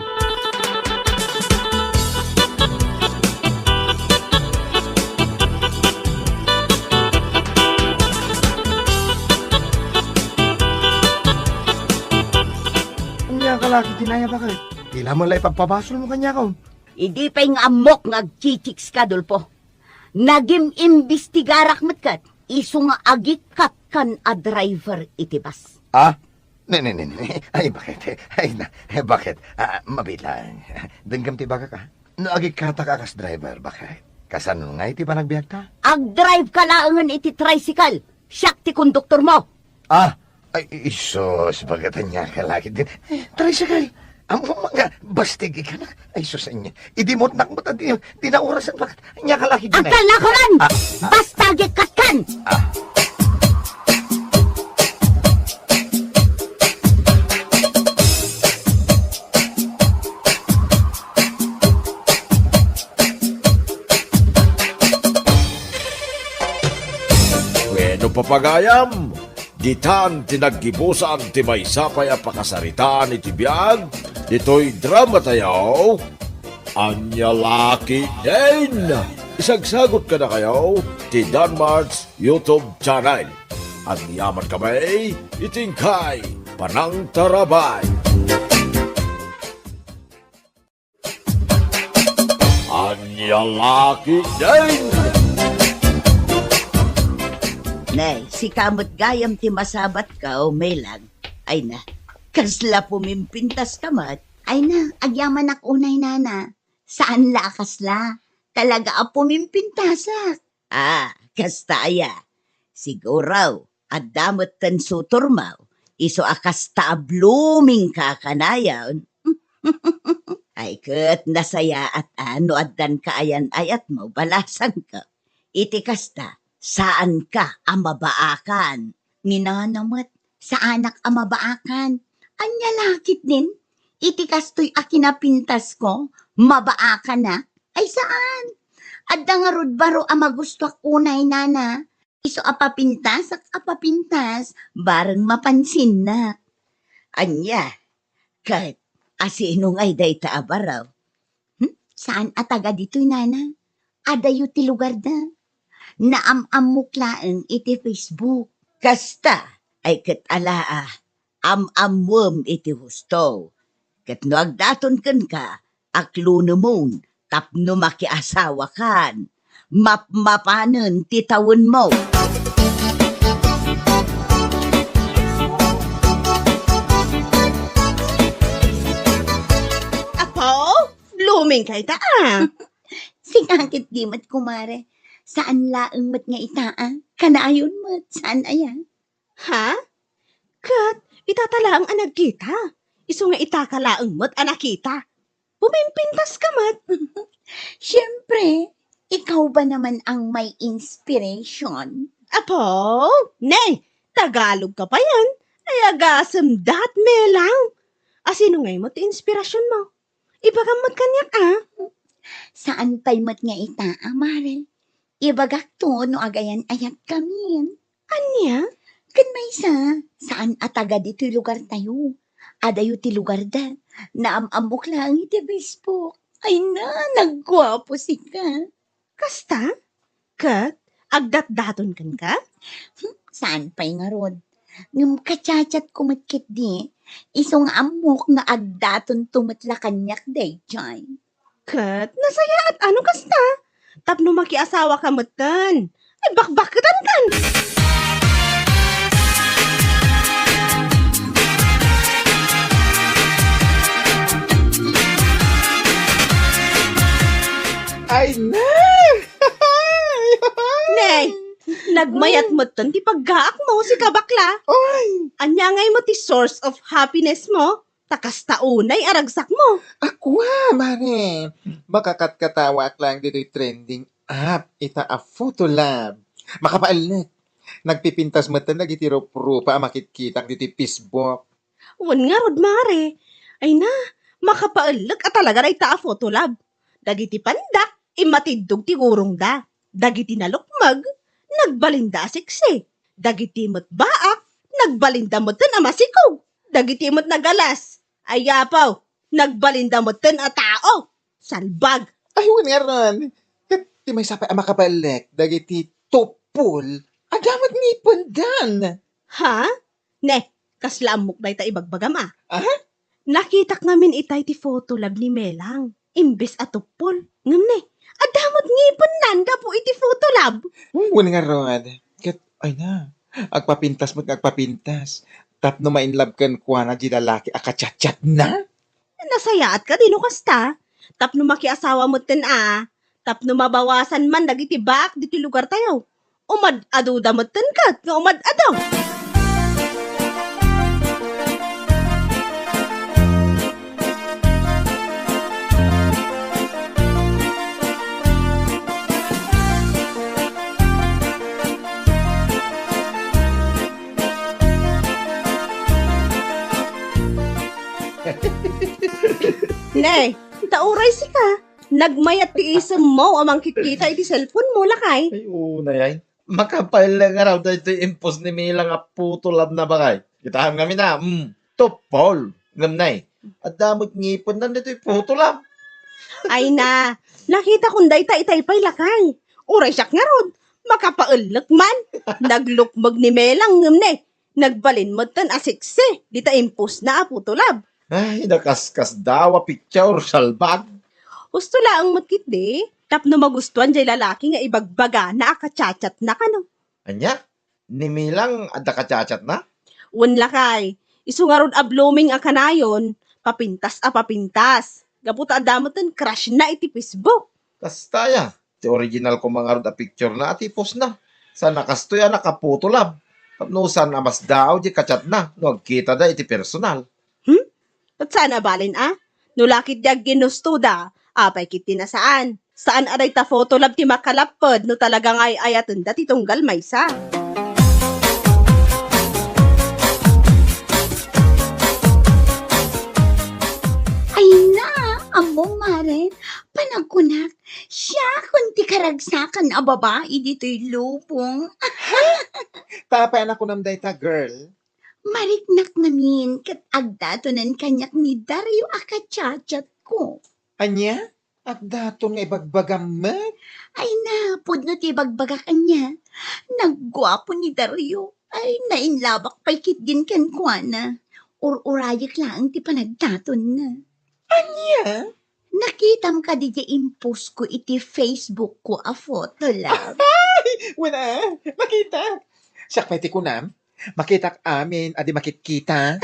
Ania ka la ketdi aya, baket? Dila met la ipagpabasolmo kaniak, oh. Idi pay nga ammok nga agchichicks ka, Dolpo. Nagim-imbestigarak met ket isu nga agikkat kan a driver iti bus. Ah? Ne, ne, ne, ne. Ay, baket? Ay, na, baket? Ah, mabilang. Denggem ti ibagak, ah. No agikkatak a kas driver, baket? Kasano ngay ti panagbiagta? Agdrive ka laengen iti tricycle. Siak ti konduktormo. Ah, ay, isus, baket, ania ka la ketdin. Eh, tricycle. Ammom nga, bastig ikanak. Ay, sus, ania. Idi mutnak met, di, di naurasan, baket. Ania ka la ketdin, eh. Agkalakoran! Ah, ah. Basta agikkat kan! Ah. Wenno, papagayam, ditan ti naggibusan ti maysa pay a pakasaritaan iti biag ditoy dramatayo, Ania la ketdin? Isagsagut kadakayo ti Danmart's YouTube channel. Agyaman kami iti inkay Panangtarabay. Ania la ketdin? Nay, sika met gayam ti masabatko, Melang. Ay na, kasla pumimpintaska met. Ay na, agyamanak unay, nana. Saan la a kasla. Talaga a pumimpintasak. Ah, kasta aya. Siguro, adda metten sutormo, isu a kasta a bloomingka kanayon. Ay, ket nasayaat a no addan kaayan-ayatmo, balasangko. Iti kasta, saanka a mabaakan. Ni nana met, saanak a mabaakan. Ania la ketdin? Iti kastoy a kinapintasko, mabaakanak? Ay, saan. Adda ngarud baro a magustuak unay, nana. Isu a papintasak a papintas, bareng mapansinnak. Ania? Ket asino ngay dayta a baro? Hmm? Saan a taga ditoy, nana? Adayo ti lugarda. Naam-ammok laeng iti Facebook. Kasta, ay ket ala a, am-ammoem iti husto. Ket no agdaton kenka, aklunemon tapno makiasawakan. Mapmapanen ti tawenmo. Apo, bloomingka ita a. Sika ketdi met, kumare. Saan laeng met nga ita a. Kanayon met, saan aya? Ha? Ket itata laeng a nagkita. Isu nga itaka laeng met a nakita. Pumimpintaska met. Siempre, ikaw ba naman ang may inspiration? Apo, ne, Tagalogka payen. Ay, agasem dat, Melang. Asino ngay met ti inspirasionmo? Ibagam met kaniak a. Saan pay met nga ita a, Mare? Ibagakto no agayan-ayatkami. Ania? Ken maysa, saan a taga ditoy lugartayo. Adayo ti lugarda. Naam-ammok laeng iti Facebook. Ay na, nagguapo sika. Kasta? Ket agdatdaton kenka? Hmm, saan pay ngarud? Ngem kachatchatko met ketdi. Isu nga ammok nga agdatonto met la kaniak daydiay. Ket nasayaat a no kasta. Tapno makiasawaka metten. Ay, bakbakketankan. Ay, ne! Ne, nagmayat metten ti paggaakmo, sika bakla. Oy! Ania ngay met ti source of happinessmo? Ta kasta unay a ragsakmo. Akua, Mare! Makakatkatawaak laeng ditoy trending app ita a Photolab. Makapaellek. Nagpipintas metten dagiti ruprupa a makitkitak ditoy Facebook. Wen ngarud, Mare. Ay na, makapaellek a talaga dayta a Photolab. Dagiti pandak, immatiddog ti gurongda. Dagiti nalukmeg, nagbalinda a seksi. Dagiti met baak, nagbalinda metten a masikog. Dagiti met nagalas, ay apo, nagbalinda metten a tao. Salbag! Ay, wen ngarud. Ket ti maysa pay a makapaellek, dagiti tuppol, adda met ngipendan. Ha? Ne, kasla ammok dayta ibagbagam a. Aha? Nakitak ngamin itay ti Photolab ni Melang, imbes a tuppol. Ngem ne, adda met ngipennan gapu iti Photolab. Hmm, wen ngarud. Ket, ay na, agpapintas met nga agpapintas. Tapno ma-in love kenkuana di lalaki a kachatchatna? Nasayaat kadi no kasta? Tapno makiasawa metten a, tapno mabawasan man dagiti baak ditoy lugartayo. Umad-aduda metten ket nga umad-adu. Ne, ta uray sika, nagmayat ti isemmo a mangkitkita iti cellphone-mo, lakay. Ay, unay, ay. Makapaellek ngarud daytoy impos ni Mila nga Photolab na, bakay. Kitaem ngamin a, mm, tuppol. Ngem ne, adda met ngipennan daytoy Photolab. Ay na, nakitakon dayta itay pay, lakay. Uray siak ngarud, makapaellek man. Naglukmeg ni Melang ngem ne, Nagbalin metten a sexy dita impostna a photo lab. Ay, nakaskasdaaw a picture, salbag. Husto laeng met ketdi, tapno magustuan jay lalaki nga ibagbagana a ka-chat-chatna kano. Ania? Ni Melang adda ka-chat-chatna? Wen lakay, isu ngarud a blooming a kanayon, papintas a papintas. Gapu ta adda metten crushna iti Facebook. Kasta aya, ti original koma ngarud a picturena a ti postna. Saan a kastoy a naka-photo lab. Tapno saan a masdaaw ti ka-chatna no agkitada iti personal. Hmm? Ket saan a balin a? No la ketdi agginustoda, apay ketdin a saan? Saan a dayta photo lab ti makalapped no talaga nga ay-ayatenda ti tunggal maysa. Ay na, ammom, Mare, panagkunak, siakon ti karagsakan a babai ditoy lubong. Ta apay a nakunam dayta, girl? Mariknak ngamin ket agdatonen kaniak ni Dario a ka-chat-chatko. Ania? Agdaton nga ibagbagam met? Ay na, pudno ti ibagbagak ania. Nagguapo ni Dario. Ay, nainlabak pay ketdin kenkuana. Ur-urayek laeng ti panagdatonna. Ania? Nakitam kadi diay impostko iti Facebookko a photo lab? Ay, wen a, nakitak. Siak pay ti kunam, makitak amin a di makitkita.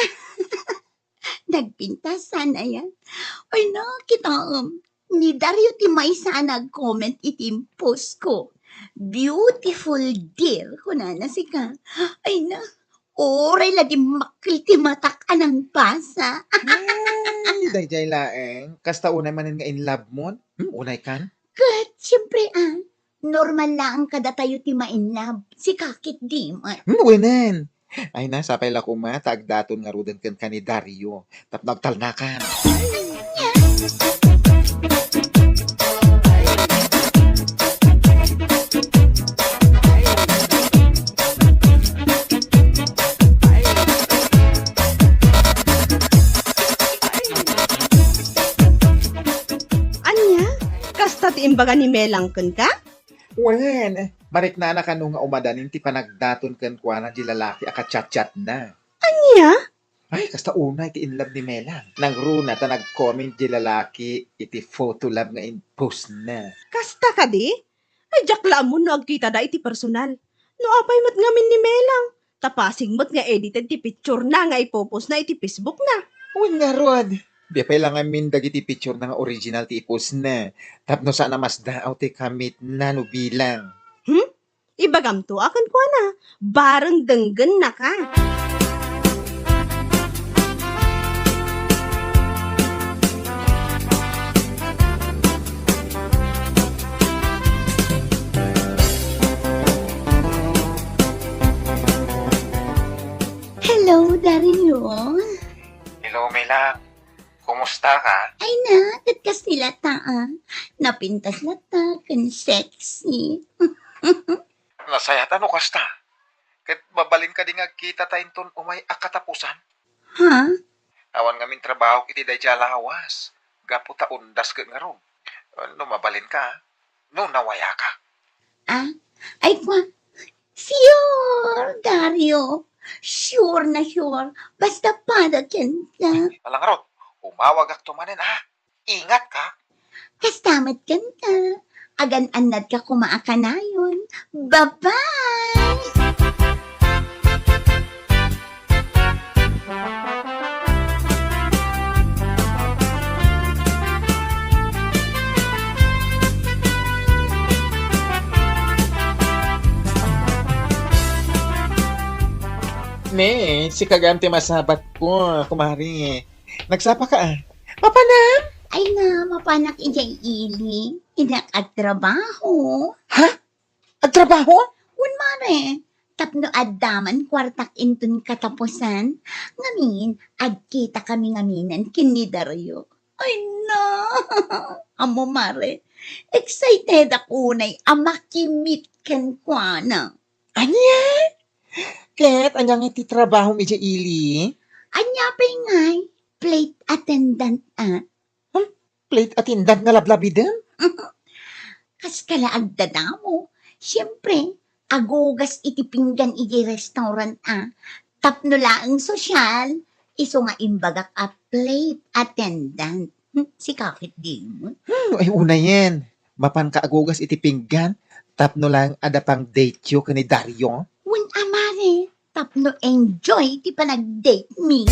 Nagpintas saan aya? Ay na, kitaem. Ni Dario ti maysa a nag-comment iti impostko. "Beautiful, dear," kunana sika. Ay na, uray la dimmakkel ti matak a nangbasa. Ay, daydiay laeng. Kasta unay manen nga in love mon? Hmm, unay kan? Ket, siyempre, ah, normal laeng kadatayo ti ma-in love. Sika ketdi met. Hmm, wenen. Ay na, sapay la koma ta agdaton ngaruden kenka ni Dario tapno agtalnakan. Ania? Kasta ti imbaga ni Melang kenka? Wen, mariknana kano nga umadanin ti panagdaton kenkuana di lalaki a ka-chat-chatna. Ania? Ay, kasta unay ti in love ni Melang. Nangruna ta nag-comment di lalaki iti photo lab nga in-postna. Kasta kadi? Ay, diak la ammon no agkitada iti personal. No apay met ngamin ni Melang? Ta pasig met nga edited ti picturena nga ipopostna iti Facebookna. Wen ngarud, di pay la ngamin dagiti picturena nga original ti ipostna, tapno saan a masdaaw ti kamitna no bilang. Hmm? Ibagamto a kenkuana, bareng denggennaka. Hello, Dario. Hello, Melang. Kumusta ka? Ay na, ket kasta latta, ah. Napintas latta, ken sexy. Nasayaat no kasta. Ket mabalin kadi nga agkitata inton umay a katapusan? Ha? Awan ngamin trabahok iti daydiay a lawas, gapu ta undas ket ngarud. No mabalinka, no nawayaka. Ah? Ay, kwa? Sure, Dario. Sure na sure. Basta para kenka. Ala ngarud, umawagakto manen, ha? Ingatka. Kasta met kenka. Agan-annadka koma a kanayon. Bye-bye! Ne, sika gayam ti masabatko, kumare. Nagsapaka, ah. Mapanam? Ay na, mapanak idiay ili. Innak agtrabaho. Ha? Agtrabaho? Wen, mare, tapno adda man kuartak inton katapusan, ngamin, agkitakami ngaminen ken ni Dario. Ay na! Ammo, mare, excited ako unay a makimit kenkuana. Ania? Ket ania nga ti trabahom idiay ili? Ania pay ngay? Flight attendant, ah. Hmm? Flight attendant nga lablabiden? Kas kala agdadamo. Siyempre, agugas iti pinggan idiay restaurant, ah. Tapno laeng sosyal, isu nga imbagak a flight attendant. Hmm, sika ket dimo. Hmm, ay unayen. Mapanka agugas iti pinggan tapno laeng adda pang-date-yo ken ni Dario? Wen a, mare, tapno enjoy ti panag-date mi.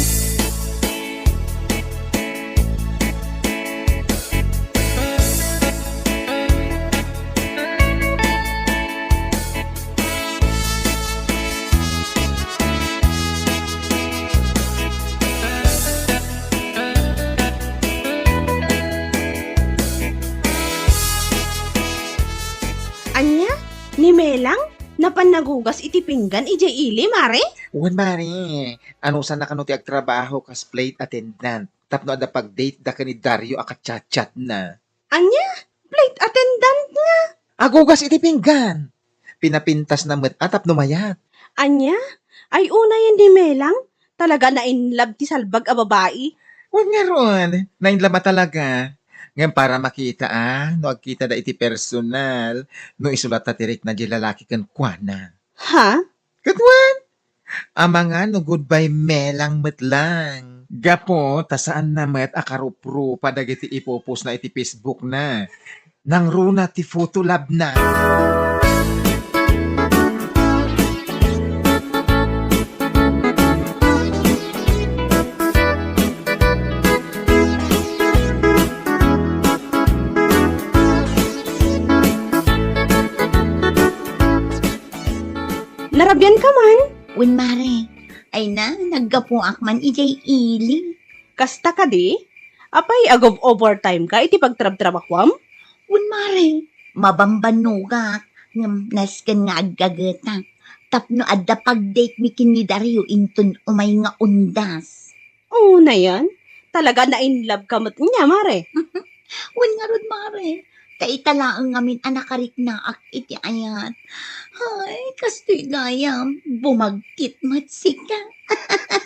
Ania? Ni Melang? Napan nagugas iti pinggan idiay ili, mare? Wen, mare. Anusana kano ti agtrabaho kas flight attendant tapno adda pag-date-da ken ni Dario a kachatchatna. Ania? Flight attendant nga? Agugas iti pinggan. Pinapintasna met a tapno mayat. Ania? Ay unayen ni Melang? Talaga na-in love ti salbag a babai? Wen ngarud, na-in love a talaga. Ngem para makita a, no agkitada iti personal, no isu latta ti rikna diay lalaki kenkuana. Ha? Ket wen, amangan no goodbye Melang met lang. Gapu ta saanna met a karuprupa dagiti ipupostna iti Facebook-na. Nangruna ti photo lab-na. Narabian ka man? Wen, mare. Ay na, naggapuak man idiay ili. Kasta kadi? Apay, agov-overtime ka iti pagtrabtrabahuam? Wen, mare. Mabambannogak, ngem nasken nga aggagetak. Tapno adda pag-date mi ken ni Dario inton umay nga undas. Unayen, talaga na-in love ka met nia, mare. Wen ngarud, mare. Ta ita laeng ngamin a nakariknaak iti ayat. Hay, kastoy gayam, bumagtit met sika.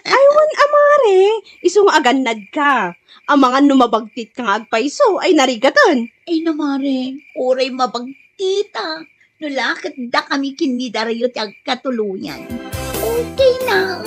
Ay, wen a, mare. Isu nga agannad ka. Amangan no mabagtit ka nga agpayso, ay narigaten. Ay na, mare. Uray mabagtita. No la ket dakami ken ni Dario ti agkatuloyan. Okay na.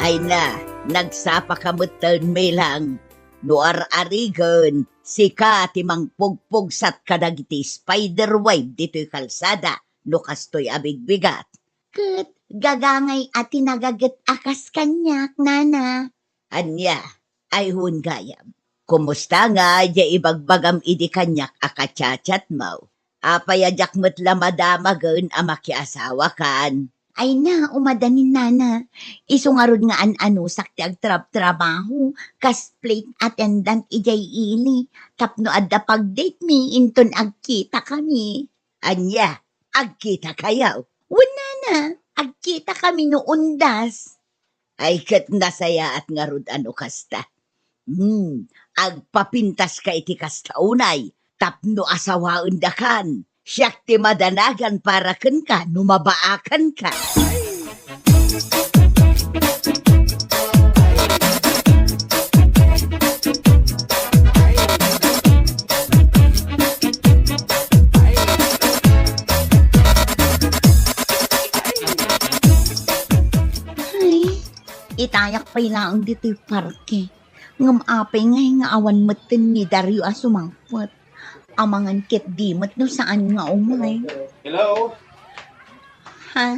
Ay na, nagsapa ka metten, Melang. No ar-arigen, sika ti mangpugpugsat kadagiti spider web ditoy kalsada no kastoy a bigbigat. Ket gagangay a ti nagaget a kas kaniak, nana. Ania, ay wen gayam. Kumusta nga diay ibagbagam idi kaniak a kachatchatmo? Apay a diak met la madamagen a makiasawakan? Ay na, umadanin, nana. Isu ngarud nga an-anusak ti agtrabtrabaho kas flight attendant idiay ili tapno adda pag-date mi inton agkitakami. Ania, agkitakayo? Wen, nana, agkitakami no undas. Ay ket nasayaat ngarud a no kasta. Hmm, agpapintaska iti kasta unay tapno asawaendakan. Siak ti madanagan para kenka no mabaakanka. Ay, itayak pay laeng ditoy parke. Ngem apay ngay nga awan metten ni Dario a sumangpet? Amangan ketdi met no saan nga umay. Hello? Ha?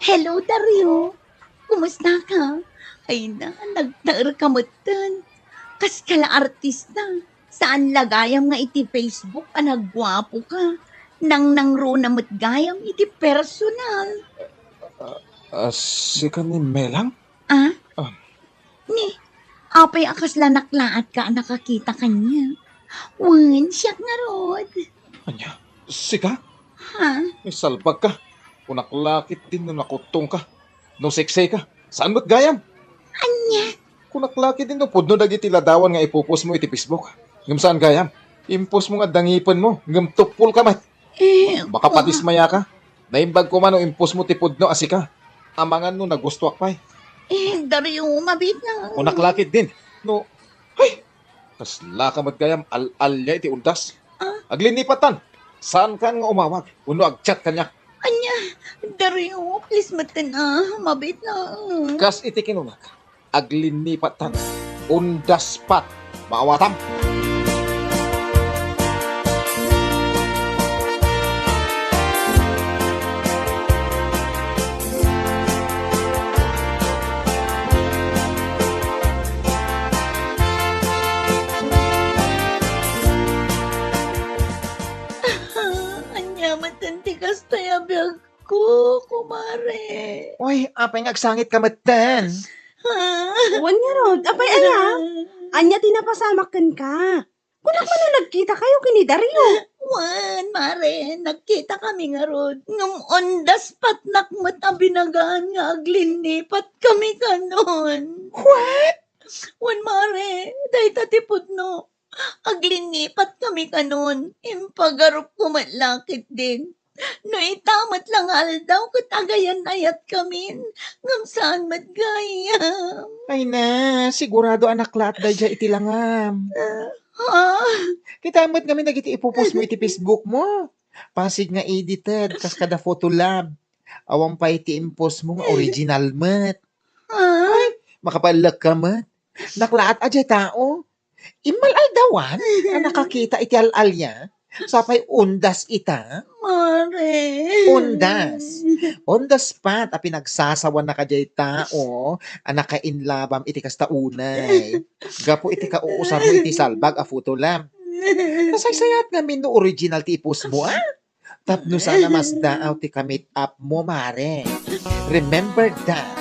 Hello, Dario. Kumusta ka? Ay na, nagtaer ka metten. Kas ka la artista. Saan la gayam nga iti Facebook a nagguapo ka. Nangnangruna met gayam iti personal. Ah, ah, sika ni Melang? Ah? Ah. Ni, apay a kasla naklaat ka a nakakita kaniak? Wen, siak ngarud. Ania? Sika? Ha? Ni, salbag ka. Kunak la ketdin no nakuttong ka. No sexy ka. Saan met gayam? Ania? Kunak la ketdin no pudno dagiti ladawan nga ipopost mo iti Facebook. Ngem saan gayam. Impost mo nga adda ngipen mo. Ngem tuppol ka met. Eh, baka wa- padismaya ka. Naimbag koma no impusmo ti pudno a sika. Amangan no nagustuak pay. Eh, Dario, mabiit na. Kunak la ketdin. No, ay, kaslaka met gayam al-alia iti undas. Ah? Aglinipattan. Saankan nga umawag wenno agchat kaniak. Ania, Dario, please metten a, mabiit na. Kas iti kinunak, aglinipattan. Undas pat. Maawatam. Ania metten ti kasta a biag ko, kumare. Oy, apay nga agsangitka metten? Ha? Wen ngarud, apay aya? Ania ti napasamak kenka? Kunak man no nagkitakayo ken ni Dario? Wen, mare, nagkitakami ngarud. Ngem undas patnak met a binagaan nga aglinnipatkami kanon. What? Wen, mare, dayta ti pudno. Aglinnipatkami kanon, impagarupko met la ketdin. No ita met la nga aldaw ket agayan-ayatkamin, ngem saan met gayam. Ay na, sigurado a naklaat daydiay iti langam. Ah, ha? Kita met ngamin dagiti ipupostmo iti Facebookmo. Pasig nga edited, kas kada Photo Lab. Awan pay ti impostmo nga original met. Ah? Ay, makapaellekka met. Naklaat a diay tao. Immal-aldawan a nakakita iti al-alia. Sapay undas ita? Mare. Undas. Undas pat a pinagsasawanaka diay tao a nakainlabam iti kasta unay. Gapu iti kauusarmo iti salbag a Photo Lab. Nasaysayaat ngamin no original ti ipostmo, a? Tapno saan a masdaaw ti ka-meet up mo, mare. Remember that.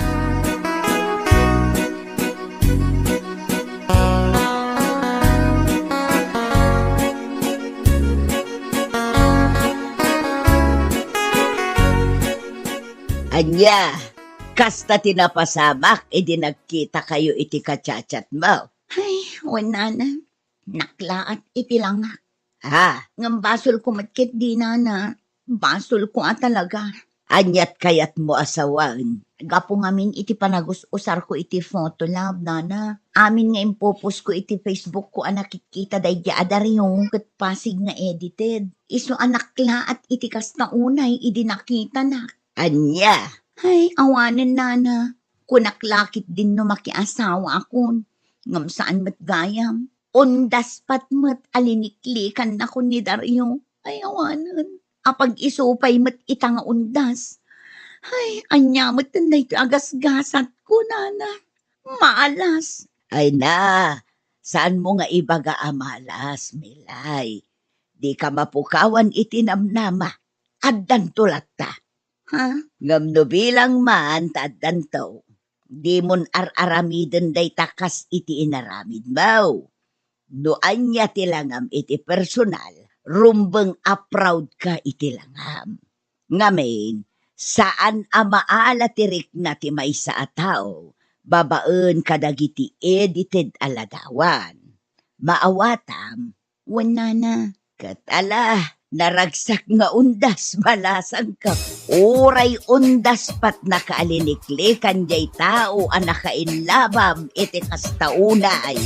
Ania, kasta ti napasamak idi nagkitakayo iti ka-chat-chatmo? Ay, wen, nana. Naklaat iti langak. Ha? Ngem basolko met ketdi, nana. Basolko a talaga. Aniat kayatmo a sawen? Gapu ngamin iti panagus-usarko iti Photo Lab, nana. Amin nga impopostko iti Facebookko a nakikita daydi a Dario ket pasig nga edited. Isu a naklaat iti kasta unay idi nakitanak. Ania? Ay, awanen, nana. Kunak la ketdin no makiasawaakon. Ngem saan met gayam. Undas pat met a liniklikanakon ni Dario. Ay, awanen. Apag-isu pay met ita nga undas. Ay, ania met daytoy a gasgasatko, nana? Malas. Ay na, saanmo nga ibaga a malas, Milay. Dika mapukawan iti namnama. Addanto latta. Ha? Ngem no bilang man ta addanto, dimon ar-aramiden dayta kas iti inaramidmo. No ania ti langam iti personal, rumbeng a proud ka iti langam. Ngamin, saan a maala ti rikna ti maysa a tao babaen kadagiti edited a ladawan. Maawatam, wen, nana. Ket ala, naragsak nga undas, malasangka. Uray undas pat nakaaliniklikan diay tao a nakainlabam iti kasta unay.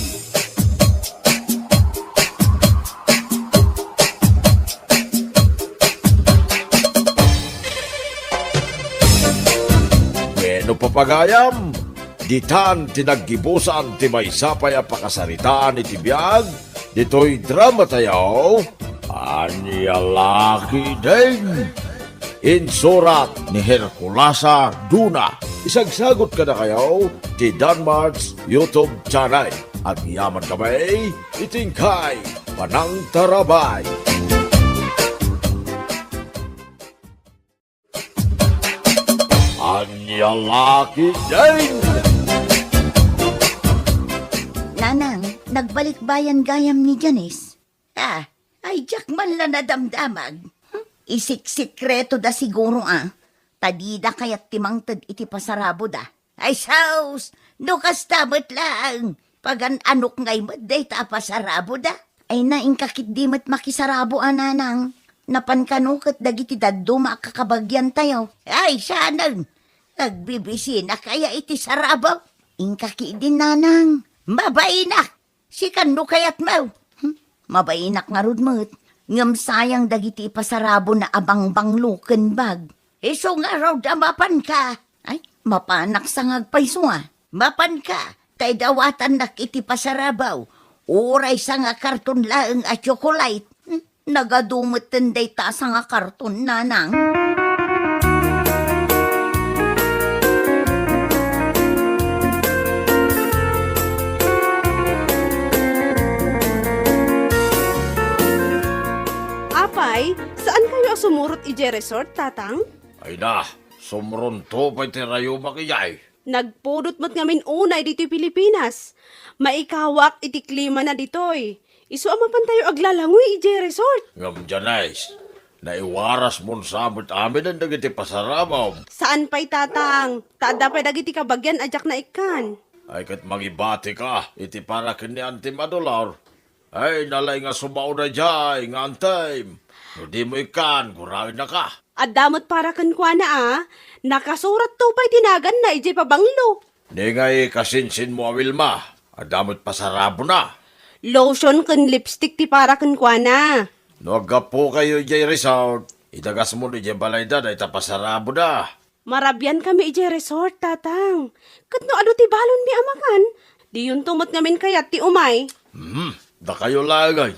Wenno, papagayam, ditan ti naggibusan ti maysa pay a pakasaritaan iti biag ditoy dramatayo, Ania La Ketdin. Insurat ni Herculasa Duna. Isagsagut kadakayo ti Danmart's YouTube channel. Agyaman kami iti inkay panangtarabay. Ania La Ketdin! Nanang, nagbalikbayan gayam ni Janice? Ah, ay, diak man la nadamdamag. Hmm? Isiksikreto da siguro, a. Ta dida kayat ti mangted iti pasaraboda. Ay, sus! No kasta met laeng, pagan-anok ngay met dayta a pasaraboda. Ay na, inka ketdi met makisarabo a, nanang. Napan kano ket dagiti dadduma a kakabagiantayo. Ay, saanen! Agbibisinak aya iti sarabaw? Inka ketdin, nanang. Mabainak! Sikan no kayatmo. Hmm, mabainak ngarud met. Ngem sayang dagiti ipasarabona a bangbanglo ken bag. Isu ngarud a mapanka. Ay, mapanak sa nga agpayso a. Mapanka, ta idawatannak iti pasarabaw. Uray sa nga karton laeng a tsokolate. Hmm, nagadu metten dayta a sangakarton, nanang. Apay, saan kayo a sumurot idiay resort, Tatang? Ay na, sumronto pay ti rayumak idiay. Nagpudot met ngamin unay ditoy Pilipinas. Maikawak iti klimana ditoy. Isu a mapantayo aglalangoy idiay resort. Ngem, Janice, naiwarasmon sa met aminen dagiti pasarabam. Saan pay, Tatang? Ta adda pay dagiti kabagian a diak naikkan. Ay, ket mangibatika iti para ken ni Antim a Dolor. Ay, nalay nga sumao daydiay nga Antim. No dimo ikkan, guraennaka. Adda met para kenkuana a, nakasuratto pay ti naganna idiay pabanglo. Ni ngay kasinsinmo a Wilma, adda met pasarabona. Lotion ken lipstick ti para kenkuana. No aggapukayo idiay resort, idagasmon idiay balayda dayta pasaraboda. Marabiankami idiay resort, Tatang. Ket no adu ti balonmi a makan, diyonto met ngamin kayat ti umay. Hmm, dakayo laeng ay.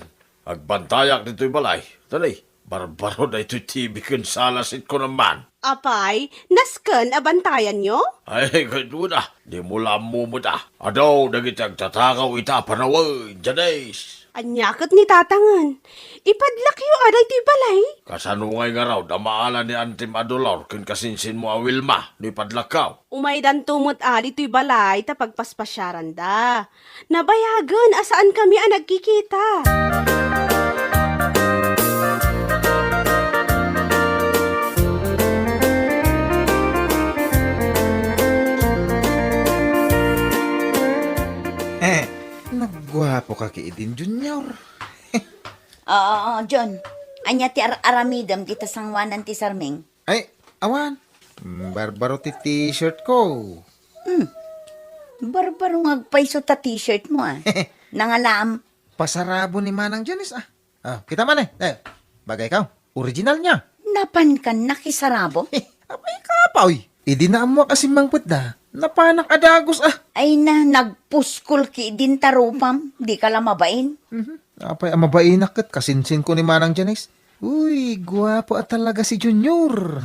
Agbantayak ditoy balay. Dali, barbaro daytoy T V ken sala set ko naman. Apay, nasken a bantayanyo? Ay, kayatmo na, dimo la ammo met a. Adu dagiti agtatakaw ita a panawen, Janice. Ania ket ni Tatangen? Ipadlakyo a daytoy balay? Kasano ngay ngarud a maala ni Antim a Dolor ken kasinsinmo a Wilma no ipadlakkaw? Umaydanto met a ditoy balay ta pagpaspasiaranda. Nabayagen a saankami a nagkikita. Eh, nagguapo ka ki idin, Junior. Oo, John. Ania ti ar-aramidem dita sangoanan ti sarming? Ay, awan. Mm, barbaro ti t-shirt ko. Hmm. Barbaro nga agpayso ta t-shirt mo, ah. Nangalaam. Pasarabo ni Manang Janice, ah. Ah, kita man eh. Eh, bagay ka. Original niya. Napan kan nakisarabo? Apay ka, apaw. Idi naammoak a simmangpetda, napanak a dagus, ah. Ay na, nagpuskol ki din tarupam. Di ka la mabain. Mhm. Apay a mabainak ket kasinsin ko ni Manang Janice. Uy, guapo a talaga si Junior.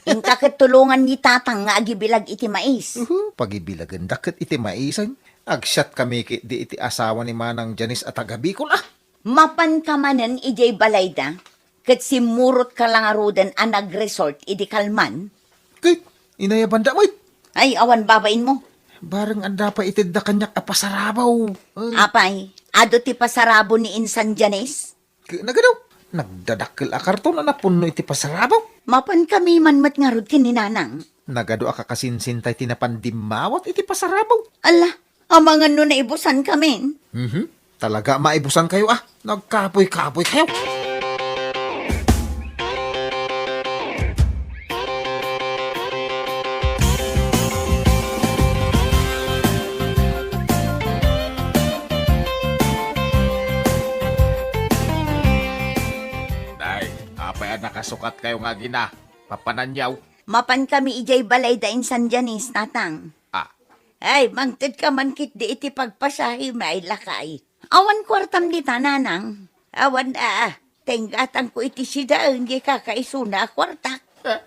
Inka ket tulongan ni Tatang nga agibilag iti mais. Uhu, pagibilagenda ket iti maisan. Agsiat kami ketdi iti asawa ni Manang Janice a taga Bicol, ah. Mapan ka manen idiay balayda, ket simmurot ka la ngaruden a nagresort idi kalman. Ket, inayabanda met. Ay, awan babain mo. Bareng adda pay itedda kaniak a pasarabaw. Ay. Apay, adu ti pasarabo ni Insan Janice? Ket nagadu, nagdadakkel a karton a napunno iti pasarabaw. Mapan kami man met ngarud ken ni Nanang. Nagadu a kakasinsin tay ti napan dimmawat iti pasarabaw. Ala, amangan no naibusan kamin. Mhm. Talaga maibusan kayo, ah. Nagkapoy-kapoy kayo. Day, apay a nakasukat kayo nga agina? Papananyaw? Mapan kami idiay balay da Insan Janice, Tatang. Ah. Ay, mangted ka man ketdi iti pagpasahi, may lakay. Awan kuartam dita, Nanang. Awan, ah, tenggatangko iti sidaen, di kakaisuna a kuartak. Eh,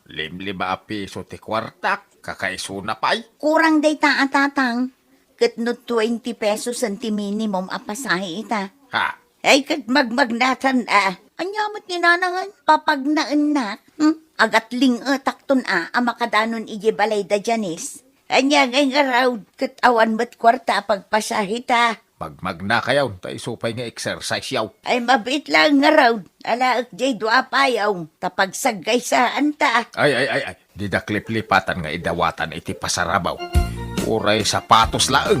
limlima a piso ti kuartak, kakaisuna pay. Kurang dayta a Tatang. Ket no twenty pesos ti minimum a pasahe ita. Ha? Ay, ket magmagnatan a. Ania met ni Nanangen? Papagnaennak. Hmm? Agatling-etakton a, a makadanon idiay balay da Janice. Ania ngay ngarud, ket awan met kuarta a pagpasaheta. Magmagnakayaw, ta isu pay nga exercise yaw. Ay, mabiit laeng ngarud. Alaek diay dua a payaw, ta pagsaggaysaan ta. Ay, ay, ay, ay. Dida kliplipatan nga idawatan iti pasarabaw. Uray sapatos laeng.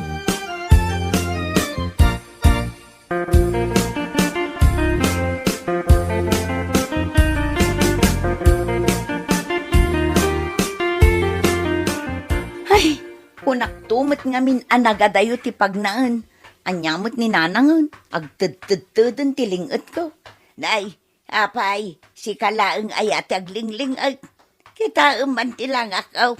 Kunakto met ngamin a nagadayo ti pagnaen. Ania met ni Nanangen, agtedtedteden ti ling-etko. Nay, apay, sika laeng aya ti aglingling-et. Kitaem man ti langak, aw.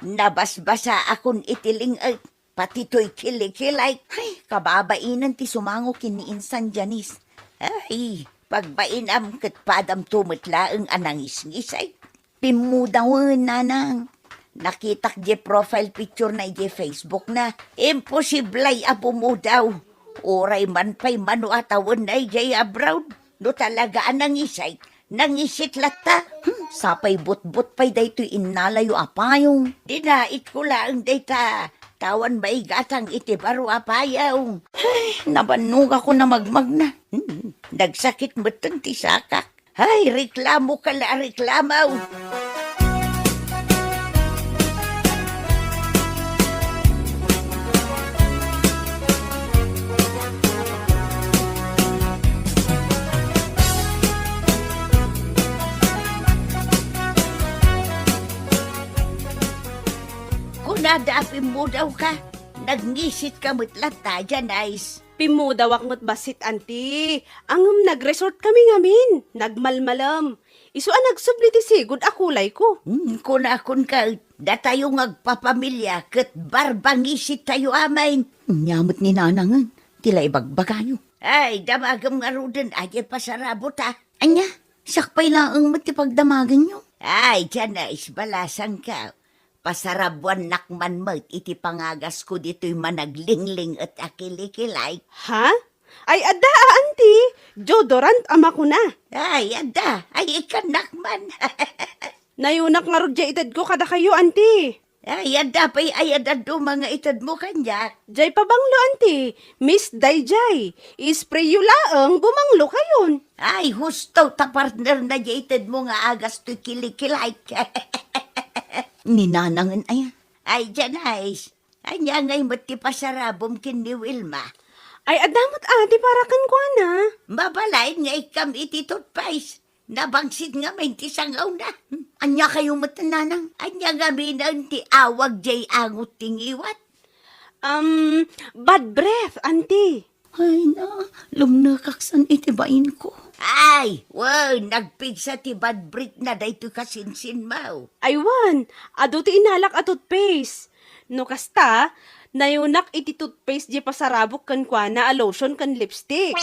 Nabasbasaakon iti ling-et. Pati toy kilikilay. Ay, kababainen ti sumango ken ni Insan Janice. Ay, pagbainam ket padamto met laeng a nangisngisay. Pimmudawen, Nanang. Nakitak diay profile picture na idiay Facebook na. Imposiblay a pumudaw. Uray man pay mano a tawen na idiay abroad. No talaga a nangisay, nangisit latta. Hmm, sapay butbot pay daytoy innalayo a payong. Dinaitko laeng dayta, ta awan maigatang iti baro a payong. Ay, nabannogak a magmagna. Hmm, nagsakit metten ti sakak. Ay, reklamoka la a reklamo. Kunada a pimmudawka, nagngisitka met latta, Janice. Pimmudawak met bassit, Auntie. Ngem nag-resort kami ngamin. Nagmalmalem. Isu a nagsubli ti sigud a kulayko. Hmm, kunakon ket, datayo nga agpapamilia ket barbangisittayo amin. Ania met ni Nanangen, ti la ibagbagayo. Ay, damagem ngaruden a diay pasarabut, a. Ania, siak pay laeng met ti pagdamagenyo. Ay, Janice, balasangko. Pasarabuannak man met iti pangagasko ditoy managlingling-et a kilikilay. Ha? Ay, adda a, Auntie. Deodorant a makuna. Ay, adda. Ay, ikkannak man. Nayunak ngarud diay itedko kadakayo, Auntie. Ay, adda pay aya dadduma nga itedmo kaniak. Diay pabanglo, Auntie. Miss daydiay. Isprayyo laeng, bumanglokayon. Ay, husto ta partner na diay itedmo nga agas toy kilikilay. Ni Nanangen aya. Ay, Janice. Ania ngay met ti pasarabum ken ni Wilma? Ay, adda met a ti para kenkuana. Mabalin nga ikkam iti toothpaste. Nabangsit ngamin ti sangawna. Ania kayo met, Nanang? Ania ngamin ti awag diay angot ti ngiwat? Um, bad breath, Auntie. Ay na, lumnekak san iti bainko. Ay, wen, nagpigsa ti bad breath na daytoy kasinsinmo. Ay wen, adu ti inalak a toothpaste. No kasta, nayunak iti toothpaste diay pasarabuk kenkuana a lotion ken lipstick.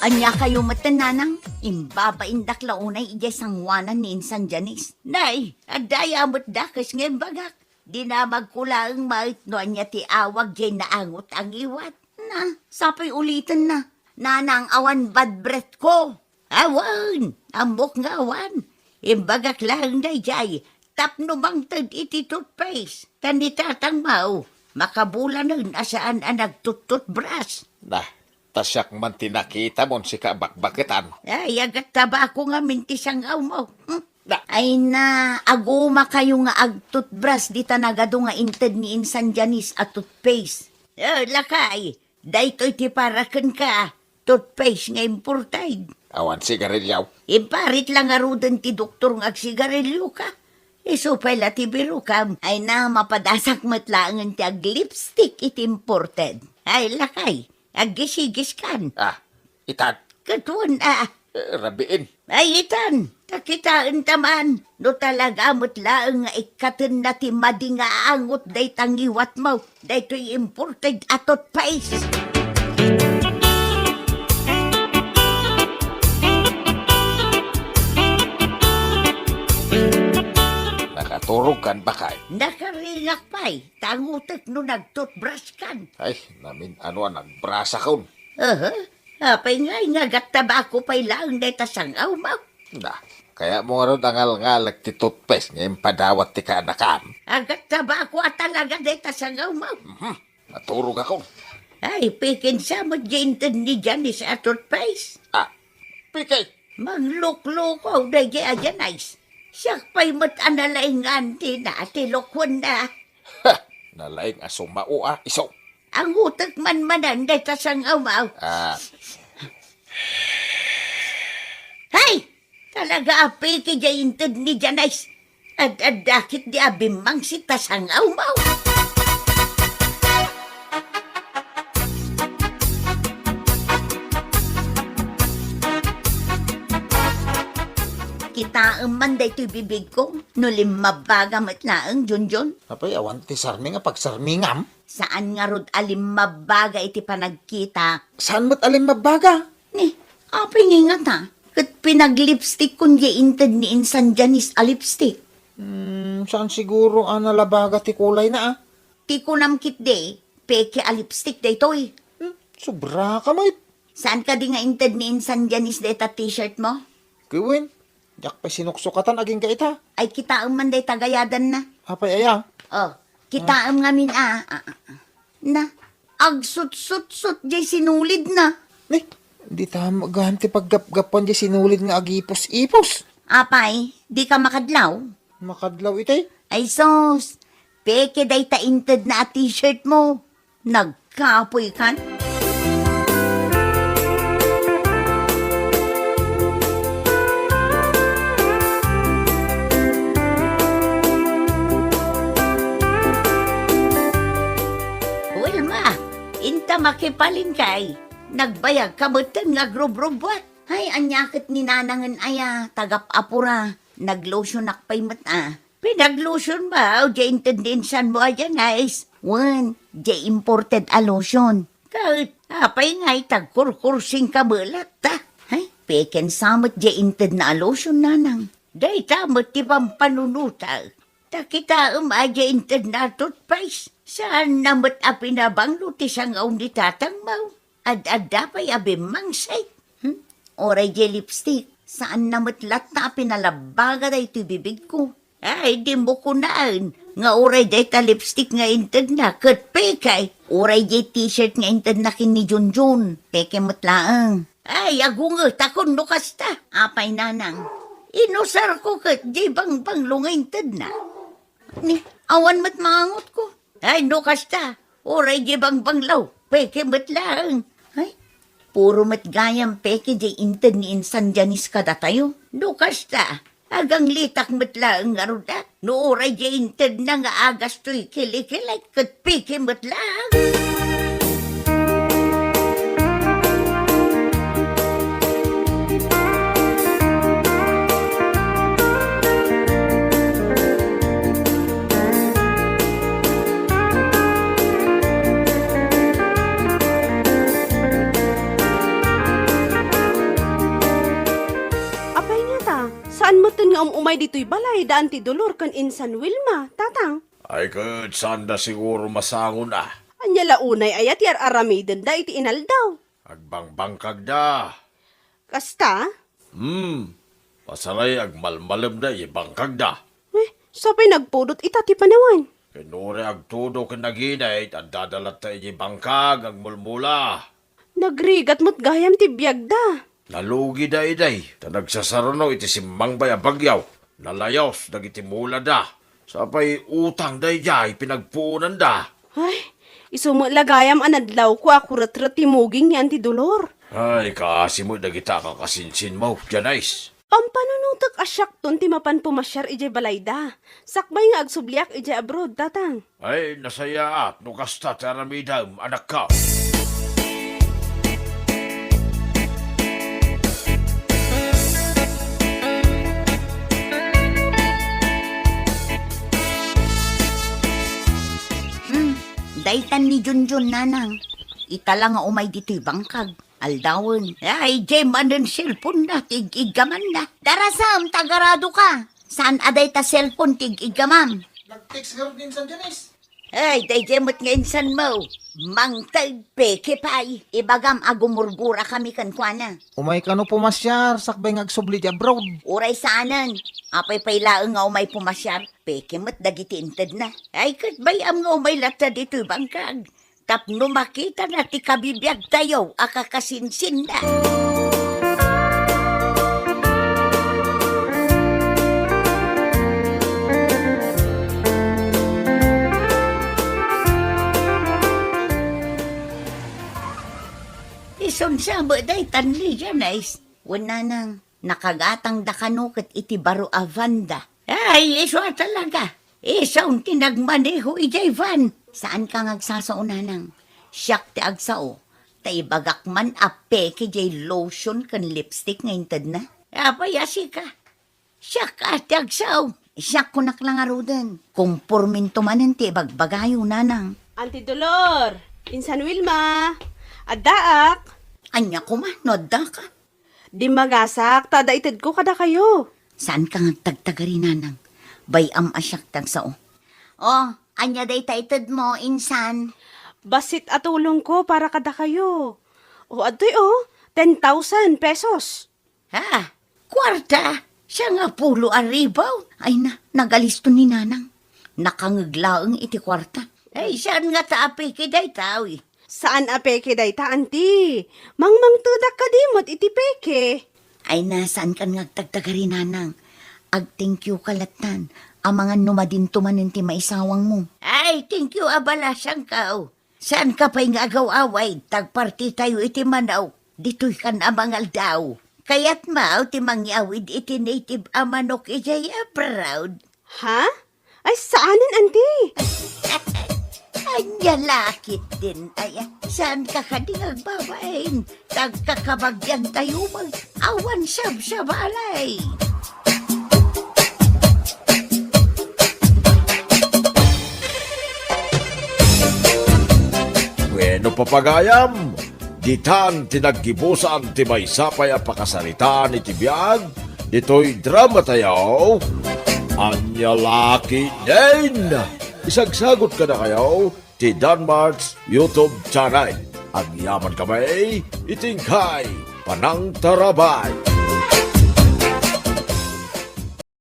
Ania kayo met, Nanang? Imbabaindak la unay idiay sangoanan ni Insan Janice. Nay, adda aya met dakes nga imbagak. Dinamagko laeng met no ania ti awag diay naangot a ngiwat. Na, sapay ulitenna. Nanang, awan bad breathko. Awan, ammok nga awan. Imbagak laeng daydiay tapno mangted iti toothpaste. Ta ni tatangmo, makabulanen a saan a nagtut-toothbrush. Nah, ta siak man ti nakitamon sika a bakbaketan. Ay, agattabako ngamin ti sangawmo. Hmm? Da. Ay na, aguma kayo nga agtutbras dita nagadu nga inted ni Insan Janice a toothpaste. Eh, lakay, daytoy ti para kenka, toothpaste nga imported. Awan sigarilyo. Imparit la ngaruden ti doktor nga agsigarilyo ka. Isu pay la ti birokam. Ay na, mapadasak met laengen ti aglipstick iti imported. Ay, lakay, aggisigiskan. Ah, itan. Ket wen a. Eh, rabiin. Ay, itan, ta kitaenta man, no talaga met laeng nga ikkatenna ti madi nga aangot dayta ngiwatmo, daytoy imported a toothpaste. Nakaturogkan, bakay? Nakaringak pay, ta angotek no nagtutbraskan. Ay, namin-ano a nagbrasakon. Aha. Apay ngay nga agattabako pay laeng dayta sangawmo? Da, kayatmo ngarud a ngalngalek ti toothpaste nga impadawat ti kaanakam? Agattabako a talaga dayta sangawmo? Mhm. Naturogakon. Ay, pikinsa met diay inted ni Janice a toothpaste? Ah, piki! Mangluklukaw daydiay a Janice. Siak pay met a nalaing nga antina ti lukuenna. Ha! Nalaing a sumao a isu. Angotek man manen dayta sangawmo. Ah. Hay! Talaga a peke diay inted ni Janice. Ad-adda ketdi a bimmangsit ta sangawmaw. Kitaem man daytoy bibigko no limmabbaga met laeng, Junjun. Apay, awan ti sarming a pagsarmingam? Saan ngarud a limmabbaga iti panagkitak? Saan met a limmabbaga? Ni, apay ngay ngata? Ket pinaglipstickon diay inted ni insan Janice a lipstick. Hmm, saan siguro a nalabaga ti kulayna, a? Ti kunam ketdi, peke a lipstick daytoy. Hmm, sobraka met. Saan kadi nga inted ni insan Janice dayta t-shirt mo? Ket wen, diak pay sinuksukatan agingga ita. Ay, kitaem man dayta gayadanna. Apay aya? Oh, kitaem ngamin a, a, a, a. Na, agsutsutsot diay sinulidna. Ni, dita met gayam ti paggapgapuan diay sinulid nga agipus-ipus. Apay, dika makadlaw? Makadlaw iti? Ay sus, peke dayta intedna a t-shirt mo. Nagkapoy kan? Wilma, inta makipalin kay. Nagbayag ka metten nga agrubrubuat. Ay, ania ket ni nanangen aya, tagap-apura. Naglotionak pay met a. Pinaglotion mo, diay inted ni insanmo a Janice. Wen, diay imported a lotion. Ket, apay ngay tagkurkursing ka melat, ta? Ay, peken sa met diay intedna a lotion, nanang. Dayta met ti pampanunotak. Ta kitaem a diay intedna a toothpaste. Saanna met a pinabanglo ti sangaw ni tatangmo. Ad-adda pay a bimmangsit. Hmm? Uray diay lipstick. Saanna met latta a pinalabaga daytoy bibigko. Ay, dimo kunaen nga uray dayta lipstick nga intedna ket peke. Uray diay t-shirt nga intedna ken ni Junjun. Peke met laeng. Ay, agungetakon no kasta. Apay, nanang? Inusarko ket diay bangbanglo nga intedna. Ni, awan met mangangutko. Ay, no kasta, uray diay bangbanglo, peke met laeng. Ay, puro met gayam peke diay inted ni insan Janice kadatayo. No kasta, aganglitak met laeng ngarud a. No uray diay intedna nga agastoy kilikilay, ket peke met laeng. Apay ngata, saan metten nga um-umay ditoy balay da Auntie Dolor ken insan Wilma, Tatang? Ay, ket saanda siguro masangon a. Ania la unay aya ti ar-aramidenda iti inaldaw? Agbangbangkagda. Kasta? Hmm. Pasaray agmalmalemda iti bangkagda. Eh, sapay nagpudot ita ti panawen. Ken uray agtudo ken naginit, addada latta iti bangkag, agmulmula. Nagrigat met gayam ti biagda. Nalugida idiay, ta nagsasarano iti simmangbay a bagyo. Nalayos dagiti mulada. Sapay utang daydiay pinagpuonanda. Ay, isu met la gayam a nadlawko a kuretret ti muging ni Auntie Dolor. Ay, kaasi met dagita a kakasinsinmo, Janice. Pampanunotek a siakton ti mapan pumasiar idiay balayda. Sakbay nga agsubliak idiay abroad, Tatang. Ay, nasayaat no kasta ti aramidem, anakko. Hmm, daytan ni Junjun, nanang. Ita la nga umay ditoy bangkag. Aldawen. Ay, diay manen cellphone na, ti ig-iggamanna. Darasam, ta agarado ka. Saan a dayta cellphone ti ig-iggamam? Nag-text ngarud ni insan Janice. Ay, daydiay met nga insanmo. Mangted, peke pay. Ibagam a gumurgura kami kenkuana. Umay kano pumasiar, sakbay nga agsubli di abroad. Uray saanen. Apay pay laeng nga umay pumasiar, peke met dagiti intedna. Ay, ket bay-am nga umay latta ditoy bangkag. Tapno makitana ti kabibiagtayo a kakasinsinna. Isunsa met daytan ni Janice? Wen, nanang. Nakagatangda kano ket iti baro a vanda. Ay, isu a talaga. Isu ti nagmaneho idiay van. Saanka nga agsasao, nanang. Siak ti agsao. Ta ibagak man a peke diay lotion ken lipstick nga intedna. Apay a sika? Siak a ti agsao. Siak kunak la ngaruden. Kumporminto manen ti ibagbagayo, nanang. Auntie Dolor, insan Wilma, addaak. Ania koma no addaka? Dimmagasak, ta adda itedko kadakayo. Saanka nga agtagtagari, nanang. Bay-am a siak ti agsao. O, ania dayta itedmo, insan? Bassit a tulongko para kadakayo. O, adtoy, o, ten thousand pesos. Ha? Kuarta? Sangapulo a ribu? Ay na, nagalisto ni nanang. Nakangeg laeng iti kuarta. Ay, saan ngata a peke dayta, uy? Saan a peke dayta, anti? Mangmangtedak kadi met iti peke. Ay na, saankan nga agtagtagari, nanang. Ag-thank you ka lattan. Amangan no madinto manen ti maisawangmo. Ay, thank you a bala, sanka, o. Saanka pay nga agaw-away, ta agpartitayo iti manok, ditoy kan a mangaldaw. Kayatmo ti mangyawid iti native a manok idiay abroad? Ha? Ay, saanen, anti? Ania la ketdin, ay, saanka kadi nga agbabain? Tagkakabagian tayo, mag-, awan sabsabalay. Bueno, papagayam, ditan ti naggibusan ti maysa pay a pakasaritaan iti biag ditoy drama tayo. Ania la ketdin? Isagsagot kadakayo ti Danmart's YouTube channel. Agyaman kami iti inkay panangtarabay.